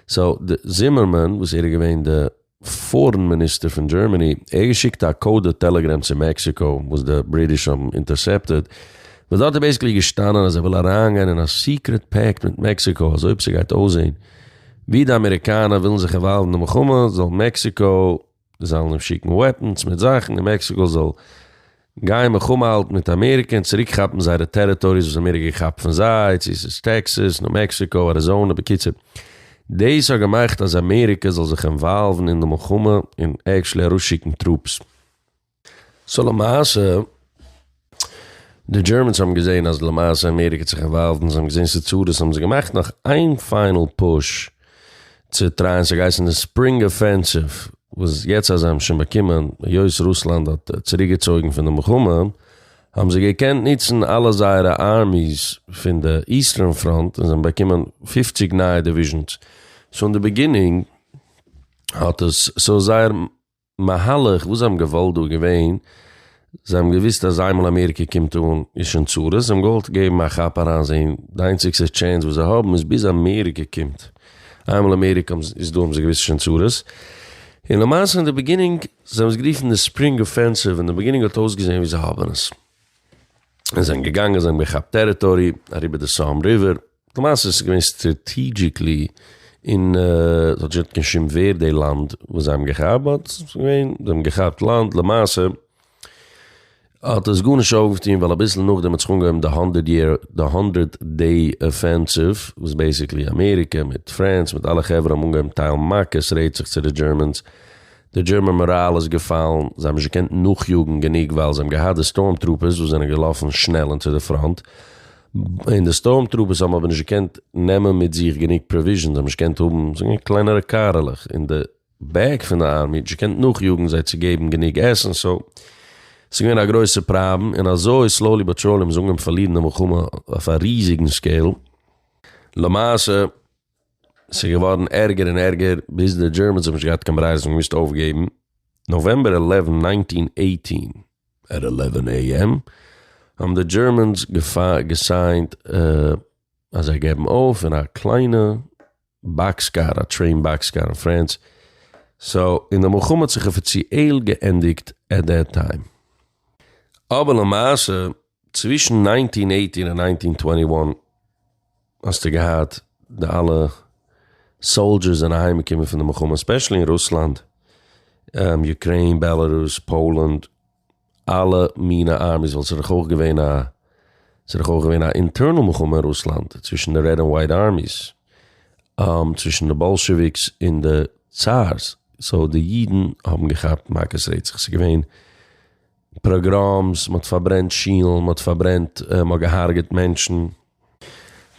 סאו די זימערמאן וואס ער איז געווען די פארען מיניסטער פון דזשערמעני, ער האט געשיקט א קאודעד טעלעגרעם צו מעקסיקא וואס די בריטיש האבן אינטערסעפטעד, וואס דארט איז בעיסיקלי געשטאנען אז ער וויל אריינגיין אין א סיקרעט פעקט מיט מעקסיקא אז אויב ס'גייט אויסזעהן ווי די אמעריקאנער ווילן זיך אינוואלוון אין די מלחמה זאל מעקסיקא זאלן אים שיקן וועפענס מיט זאכן און מעקסיקא זאל גיין מלחמה האלטן מיט אמעריקע און צוריק כאפן זייערע טעריטאריס וואס אמעריקע האט געכאפט פון זיי, צו ס'איז טעקסעס, ניו מעקסיקא, אריזאנע, בקיצור דאס האט געמאכט אז אמעריקע זאל זיך אינוואלוון אין די מלחמה און עקשעלי ארויסשיקן טרופס. סאו למעשה די דזשערמענס האבן געזען אז למעשה אמעריקע האט זיך אינוואלווד און זיי האבן געזען ס'איז צרות האבן זיי געמאכט נאך איין פיינעל פוש צו טרייען ס'האט געהייסן די ספרינג אפענסיוו וואס יעצט אז זיי האבן שוין באקומען היות רוסלאנד האט צוריקגעצויגן פון די מלחמה האבן זיי געקענט נוצן אלע זייערע ארמיס פון די איסטערן פראנט און זיי האבן באקומען פופציג נייע דיוויזשענס סאו אין די ביגינינג האט עס סאו זייער מהלך וואס זיי האבן געוואלט דא איז געווען, זיי האבן געוואוסט אז איינמאל אמעריקע קומט אן איז שוין צרות, זיי האבן געוואלט געבן א כאפ אריין זעהן, די איינציגסטע טשענס וואס זיי האבן איז ביז אמעריקע קומט, איינמאל אמעריקע איז דא האבן זיי געוואוסט שוין צרות, און למעשה אין די ביגינינג, זיי האבן עס גערופן די ספרינג אפענסיוו, אין די ביגינינג האט אויסגעזעהן ווי זיי האבן עס. און זיי זענען געגאנגען זיי האבן געכאפט טעריטארי אריבער די סאם ריווער, למעשה איז עס געווען סטראטעדזשיקלי און עס האט נישט געהאט קיין שום ווערד די לאנד וואס זיי האבן געכאפט באט עס איז געווען זיי האבן געכאפט לאנד למעשה האט עס גארנישט אויפגעטון ווייל אביסל נאכדעם האט זיך אנגעהויבן די האנדערט יער די האנדערט דעי אפענסיוו וואס בעיסיקלי אמעריקע מיט פרענס מיט אלע חברה האבן אנגעהויבן טיילן מכות רצח צו די דזשערמענס די דזשערמען מאראל איז געפאלן, זיי האבן נישט געקענט נאכיאגן גענוג ווייל זיי האבן געהאט די סטארם טרופערס וואס זענען געלאפן שנעל און צו די פראנט, און די סטארם טרופערס האבן אבער נישט געקענט נעמען מיט זיך גענוג פראוויזשענס, זיי האבן נישט געקענט האבן, זיי זענען געווען קלענערע קארעלעך, און די בעק פון די ארמי האט נישט געקענט נאכיאגן זיי צו געבן גענוג עסן, סאו ס'איז געווען א גרויסע פראבלעם, און אזוי סלאולי באט שורלי האבן זיי אנגעהויבן פארלירן די מלחמה אויף א ריזיגן סקעיל, למעשה. ס'איז געווארן ערגער און ערגער ביז די דזשערמענס האבן נישט געהאט קיין ברירה זיי האבן געמוזט אויפגעבן. נאוועמבער עלעווען ניינטין עיטין עט עלעווען עי עם האבן די דזשערמענס געסיינט אז זיי געבן אויף אין א קליינע באקס קאר, א טרעין באקס קאר אין פרענס. סאו און די מלחמה האט זיך אפיציעל געענדיגט עט דעט טיים. אבער למעשה צווישן ניינטין עיטין און ניינטין טווענטי וואן האסטו געהאט די אלע סאלדשערס זענען אהיימגעקומען פון די מלחמה ספעשעלי אין רוסלאנד, יוקרעין, בעלארוס, פאולאנד, אלע מינע ארמיס ווייל ס'איז דאך אויך געווען א ס'איז דאך אויך געווען א אינטערנעל מלחמה אין רוסלאנד צווישן די רעד און ווייט ארמיס, צווישן די באלשעוויקס און די צארס, סאו די אידן האבן געכאפט מכות רצח, ס'איז געווען פאגראמס, מ'האט פארברענט שילן, מ'האט פארברענט, מ'האט געהארגעט מענטשן.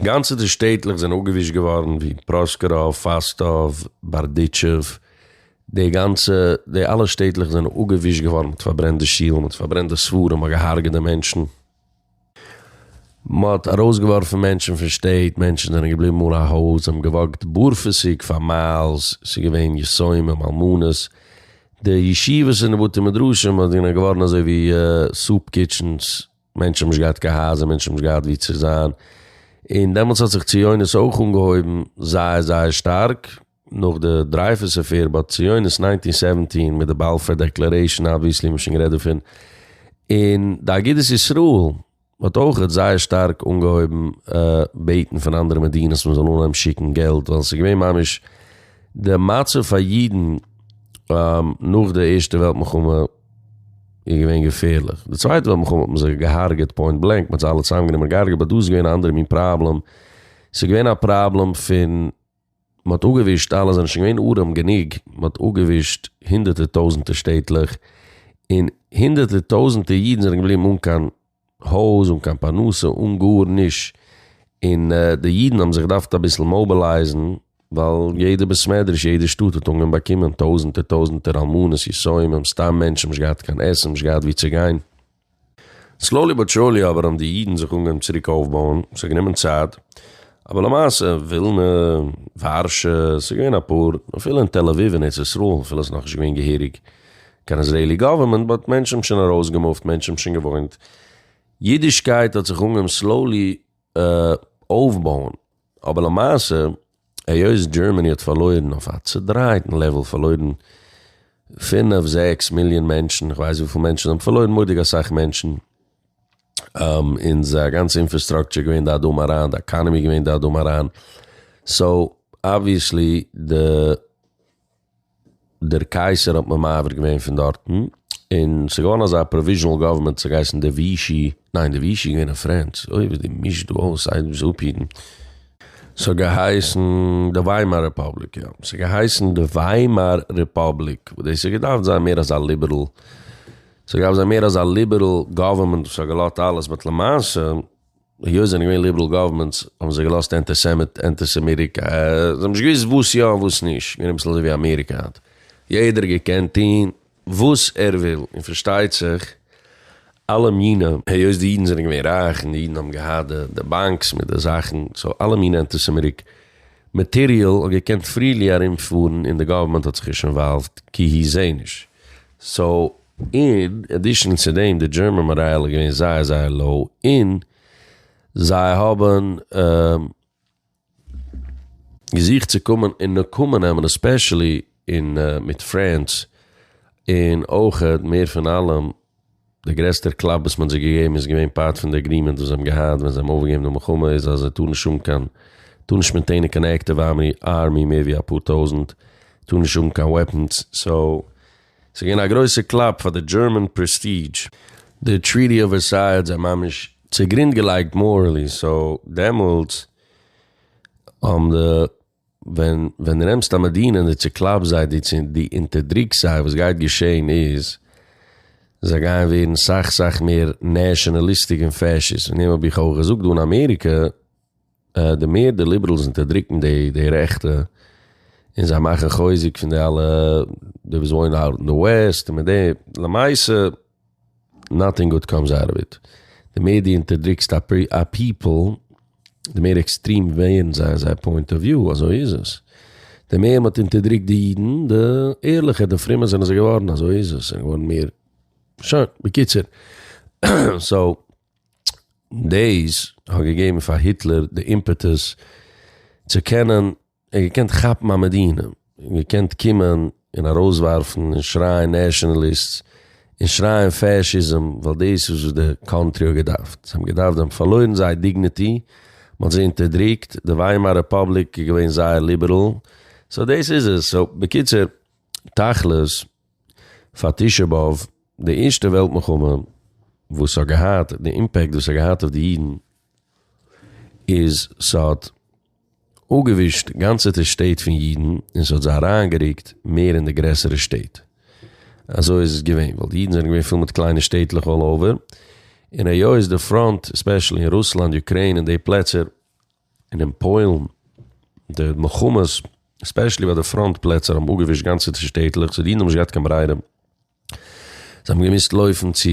גאנצעטע שטעטלעך זענען אפגעווישט געווארן ווי פראסקוראוו, פאסטאוו, בארדיטשוב, די גאנצע, די אלע שטעטלעך זענען אפגעווישט געווארן, מ'האט פארברענט די שילן, מ'האט פארברענט די ספרים, מ'האט געהארגעט די מענטשן. מען האט ארויסגעווארפן מענטשן פון שטעט, מענטשן זענען געבליבן אן א הויז, זיי האבן געוואקט בארפוסיג פאר מיילס, ס'איז געווען יתומים, אלמנות, די ישיבות און די בתי מדרשים זענען געווארן אזוי ווי סופ קיטשענס, מענטשן האבן נישט געהאט קיין הייזער, מענטשן האבן נישט געהאט וואו צו זיין, און דעמאלטס האט זיך ציונות אויך אנגעהויבן זייער זייער שטארק, נאך די דרייפוס אפעיר באט ציונות ניינטין סעווענטין מיט די באלפור דעקלערעישאן אבוויעסלי מ'האט שוין גערעדט דערפון און די אגודת ישראל האט אויכעט זייער שטארק אנגעהויבן בעטן פון אנדערע מדינות מ'זאל אנהויבן שיקן געלט ווייל ס'איז געווען ממש די מצב פאר אידן נאך די ערשטע וועלט מלחמה איז געווען געפערליך די צווייטע וועלט מלחמה האט מען זיך געהארגעט פוינט בלענק מ'האט זיי אלע צוזאמגענומען און געהארגעט באט דא איז געווען א אנדערע מין פראבלעם ס'איז געווען א פראבלעם פון מען האט אפגעווישט אלע זענען שוין געווען ארעם גענוג, מען האט אפגעווישט הונדערטער טויזנטער שטעטלעך, און הונדערטער טויזנטער אידן זענען געבליבן אן קיין הויז, אן קיין פרנסה, אן גארנישט, און די אידן האבן זיך געדארפט אביסל מאבילייזן, ווייל יעדע בית מדרש, יעדע שטאט האט אנגעהויבן באקומען טויזנטער טויזנטער אלמנות, יתומים, סתם מענטשן, נישט געהאט קיין עסן, נישט געהאט וואו צו גיין. Slowly but surely אבער האבן די אידן זיך אנגעהויבן צוריק אויפבויען, ס'האט גענומען צייט, אבער למעשה ווילנע, ווארשע, ס'איז געווען אפאר, אפילו אין תל אביב אין ארץ ישראל, אפילו ס'איז נאכנישט געווען געהעריג קיין Israeli government, but מענטשן האבן שוין ארויסגעמופט, מענטשן האבן שוין געוואוינט, אידישקייט האט זיך אנגעהויבן slowly אויפבויען, אבער למעשה היות Germany האט פארלוירן אויף א צודרייטן level, פארלוירן פינף זעקס מיליאן מענטשן, איך ווייס וויפיל מענטשן, זיי האבן פארלוירן מורא'דיג אסאך מענטשן, און זייער גאנצע infrastructure געווען די אדמה אריין, די economy געווען די אדמה אריין, so obviously די דער קייסער האט מען מעביר געווען פון דארטן, און ס'איז געווארן אזא provisional government, ס'האט געהייסן די Vichy, ניין די Vichy איז געווען אין France, אוי ווי דו מישט דא אויס, איי דו ביסט אפהיטן. ס'האט געהייסן די וויימאר Republic, יא, ס'האט געהייסן די וויימאר Republic, וואס דאס האט געדארפט זיין מער אזא ליבעראל, ס'האט געדארפט זיין מער אזא ליבעראל government וואס האט געלאזט אלעס, but למעשה היות זיי זענען געווען ליבעראל governments האבן זיי געלאזט antisemitic, זיי האבן נישט געוואוסט וואס יא און וואס נישט, געווען אביסל אזוי ווי אמעריקע היינט, יעדער האט געקענט טון וואס ער וויל, און פארשטייט זיך אלע מיני, היות די אידן זענען געווען רייך און די אידן האבן געהאט די banks מיט די זאכן, so אלע מיני antisemitic material האט געקענט freely ארומפארן און די government האט זיך נישט involved כי הוא זה נישט, so אין addition צו דעם די German morale איז געווען זייער זייער low און זיי האבן געזוכט צו קומען און נקמה נעמען especially אין מיט France און אויכעט מער פון אלעם די גרעסטער קלאפ וואס מען האט זיי געגעבן איז געווען part פון די agreement וואס זיי האבן געהאט ווען זיי האבן אויפגעגעבן די מלחמה איז אז זיי טארן נישט האבן קיין טארן נישט maintain ען קיין active army מער ווי אפאר טויזענט טארן נישט האבן קיין weapons so ס'איז געווען א גרויסע קלאפ פאר די German prestige. די Treaty of Versailles האט זיי ממש צוגרונד געלייגט morally, so דעמאלטס האבן די, ווען ווען דו נעמסט א מדינה און דו צוקלאפסט זיי, דו דו אונטערדריקסט זיי, וואס גייט געשען איז, זיי גייען ווערן סאך סאך מער nationalistic און fascist, און דעם האב איך אויך געזאגט דא אין אמעריקע, די מער די liberals אונטערדריקן די די רעכטע, און זיי מאכן חוזק פון די אלע די וואס וואוינען out אין די West און מיט די, למעשה nothing good comes out of it, די מער דו אונטערדריקסט א people, די מער עקסטרים ווערן זיי אין זייער point of view, אזוי איז עס, די מער מ'האט אונטערדריקט די אידן, די ערליכער די פרומער זענען זיי געווארן, אזוי איז עס, זענען געווארן מער, שוין, בקיצור, so. דאס האט געגעבן פאר היטלער די impetus צו קענען, ער האט געקענט כאפן א מדינה, און געקענט קומען און ארויסווארפן און שרייען nationalists און שרייען fascism, ווייל דאס איז וואס די country האט געדארפט, זיי האבן געדארפט, זיי האבן פארלוירן זייער dignity, מען האט זיי אונטערדריקט, די וויימאר Republic איז געווען זייער ליבעראל, so דאס איז עס, so בקיצור, תכלית, פאר תשעה באב, די ערשטע וועלט מלחמה וואס האט געהאט די impact וואס האט געהאט אויף די אידן איז ס'האט אפגעווישט גאנצעטע שטעט פון אידן און ס'האט זיי אריינגערוקט מער אין די גרעסערע שטעט. אזוי איז עס געווען ווייל די אידן זענען געווען פול מיט קליינע שטעטלעך all over און היות די front especially אין רוסלאנד Ukraine און די פלעצער און אין פוילן די מלחמות especially ביי די front פלעצער האבן אפגעווישט גאנצעטע שטעטלעך so די אידן האבן נישט געהאט קיין ברירה זיי האבן געמוזט לויפן צו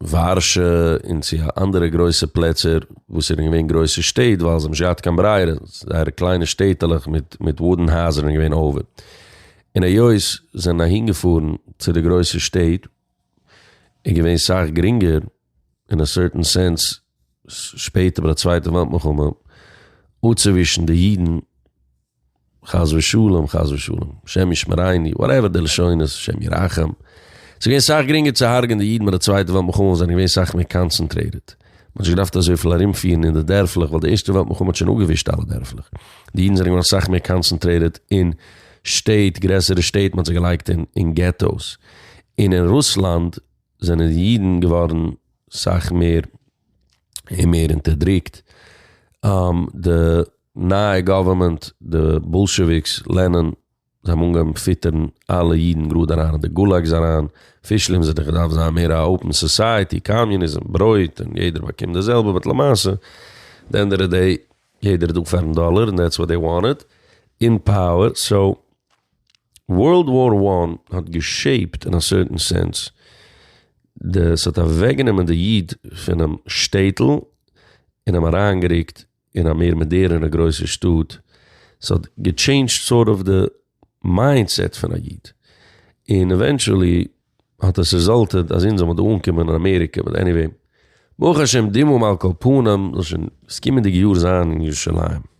ווארשע און צו אנדערע גרויסע פלעצער וואס זענען געווען גרויסע שטעט ווייל זיי האבן נישט געהאט קיין ברירה, זייערע קליינע שטעטעלעך מיט מיט wooden הייזער זענען געווען over. און היות זיי זענען אהינגעפארן צו די גרויסע שטעט איז געווען סאך גרינגער אין א certain sense שפעטער ביי די צווייטע וועלט מלחמה אפצואווישן די אידן חס ושלום, חס ושלום, השם ישמרינו, whatever די לשונות, השם ירחם. ס'איז געווען סאך גרינגער צו הרג'ען די אידן ביי די צווייטע וועלט מלחמה, זיי זענען געווען סאך מער concentrated. מ'האט נישט געדארפט אזויפיל ארומפירן אין די דערפלעך, ווייל די ערשטע וועלט מלחמה האט שוין אפגעווישט אלע דערפלעך. די אידן זענען געווארן סאך מער concentrated אין שטעט, גרעסערע שטעט, מ'האט זיי געלייגט אין ghettos. און אין רוסלאנד זענען די אידן געווארן סאך מער און מער אונטערדריקט. די נייע government, די Bolsheviks, לענין, זיי האבן אנגעהויבן פיטערן אלע אידן גראד אריין אין די gulags אריין, officially האבן זיי דאך געדארפט זיין מער א open society, קאמיוניזם, ברויט, און יעדער באקומט די זעלבע, but למעשה, די end of די day, יעדער איז דא פארן דאלער, און that's what they wanted, אין power, so, World War One האט גע shape ט אין א certain sense. די ס'האט אוועקגענומען די איד פונעם שטעטל און אים אריינגערוקט אין א מער מאדערענע גרויסע שטאט, ס'האט געטשעינדזשט סארט אוו די מיינדסעט פון א איד, און עווענטשועלי האט עס רעזאלטעד אז אונז זאל מען דא אנקומען אין אמעריקע, באט עניוועי, ברוך השם דמעה על כל פנים, זאל שוין דאס קומענדיגע יאר זיין אין ירושלים.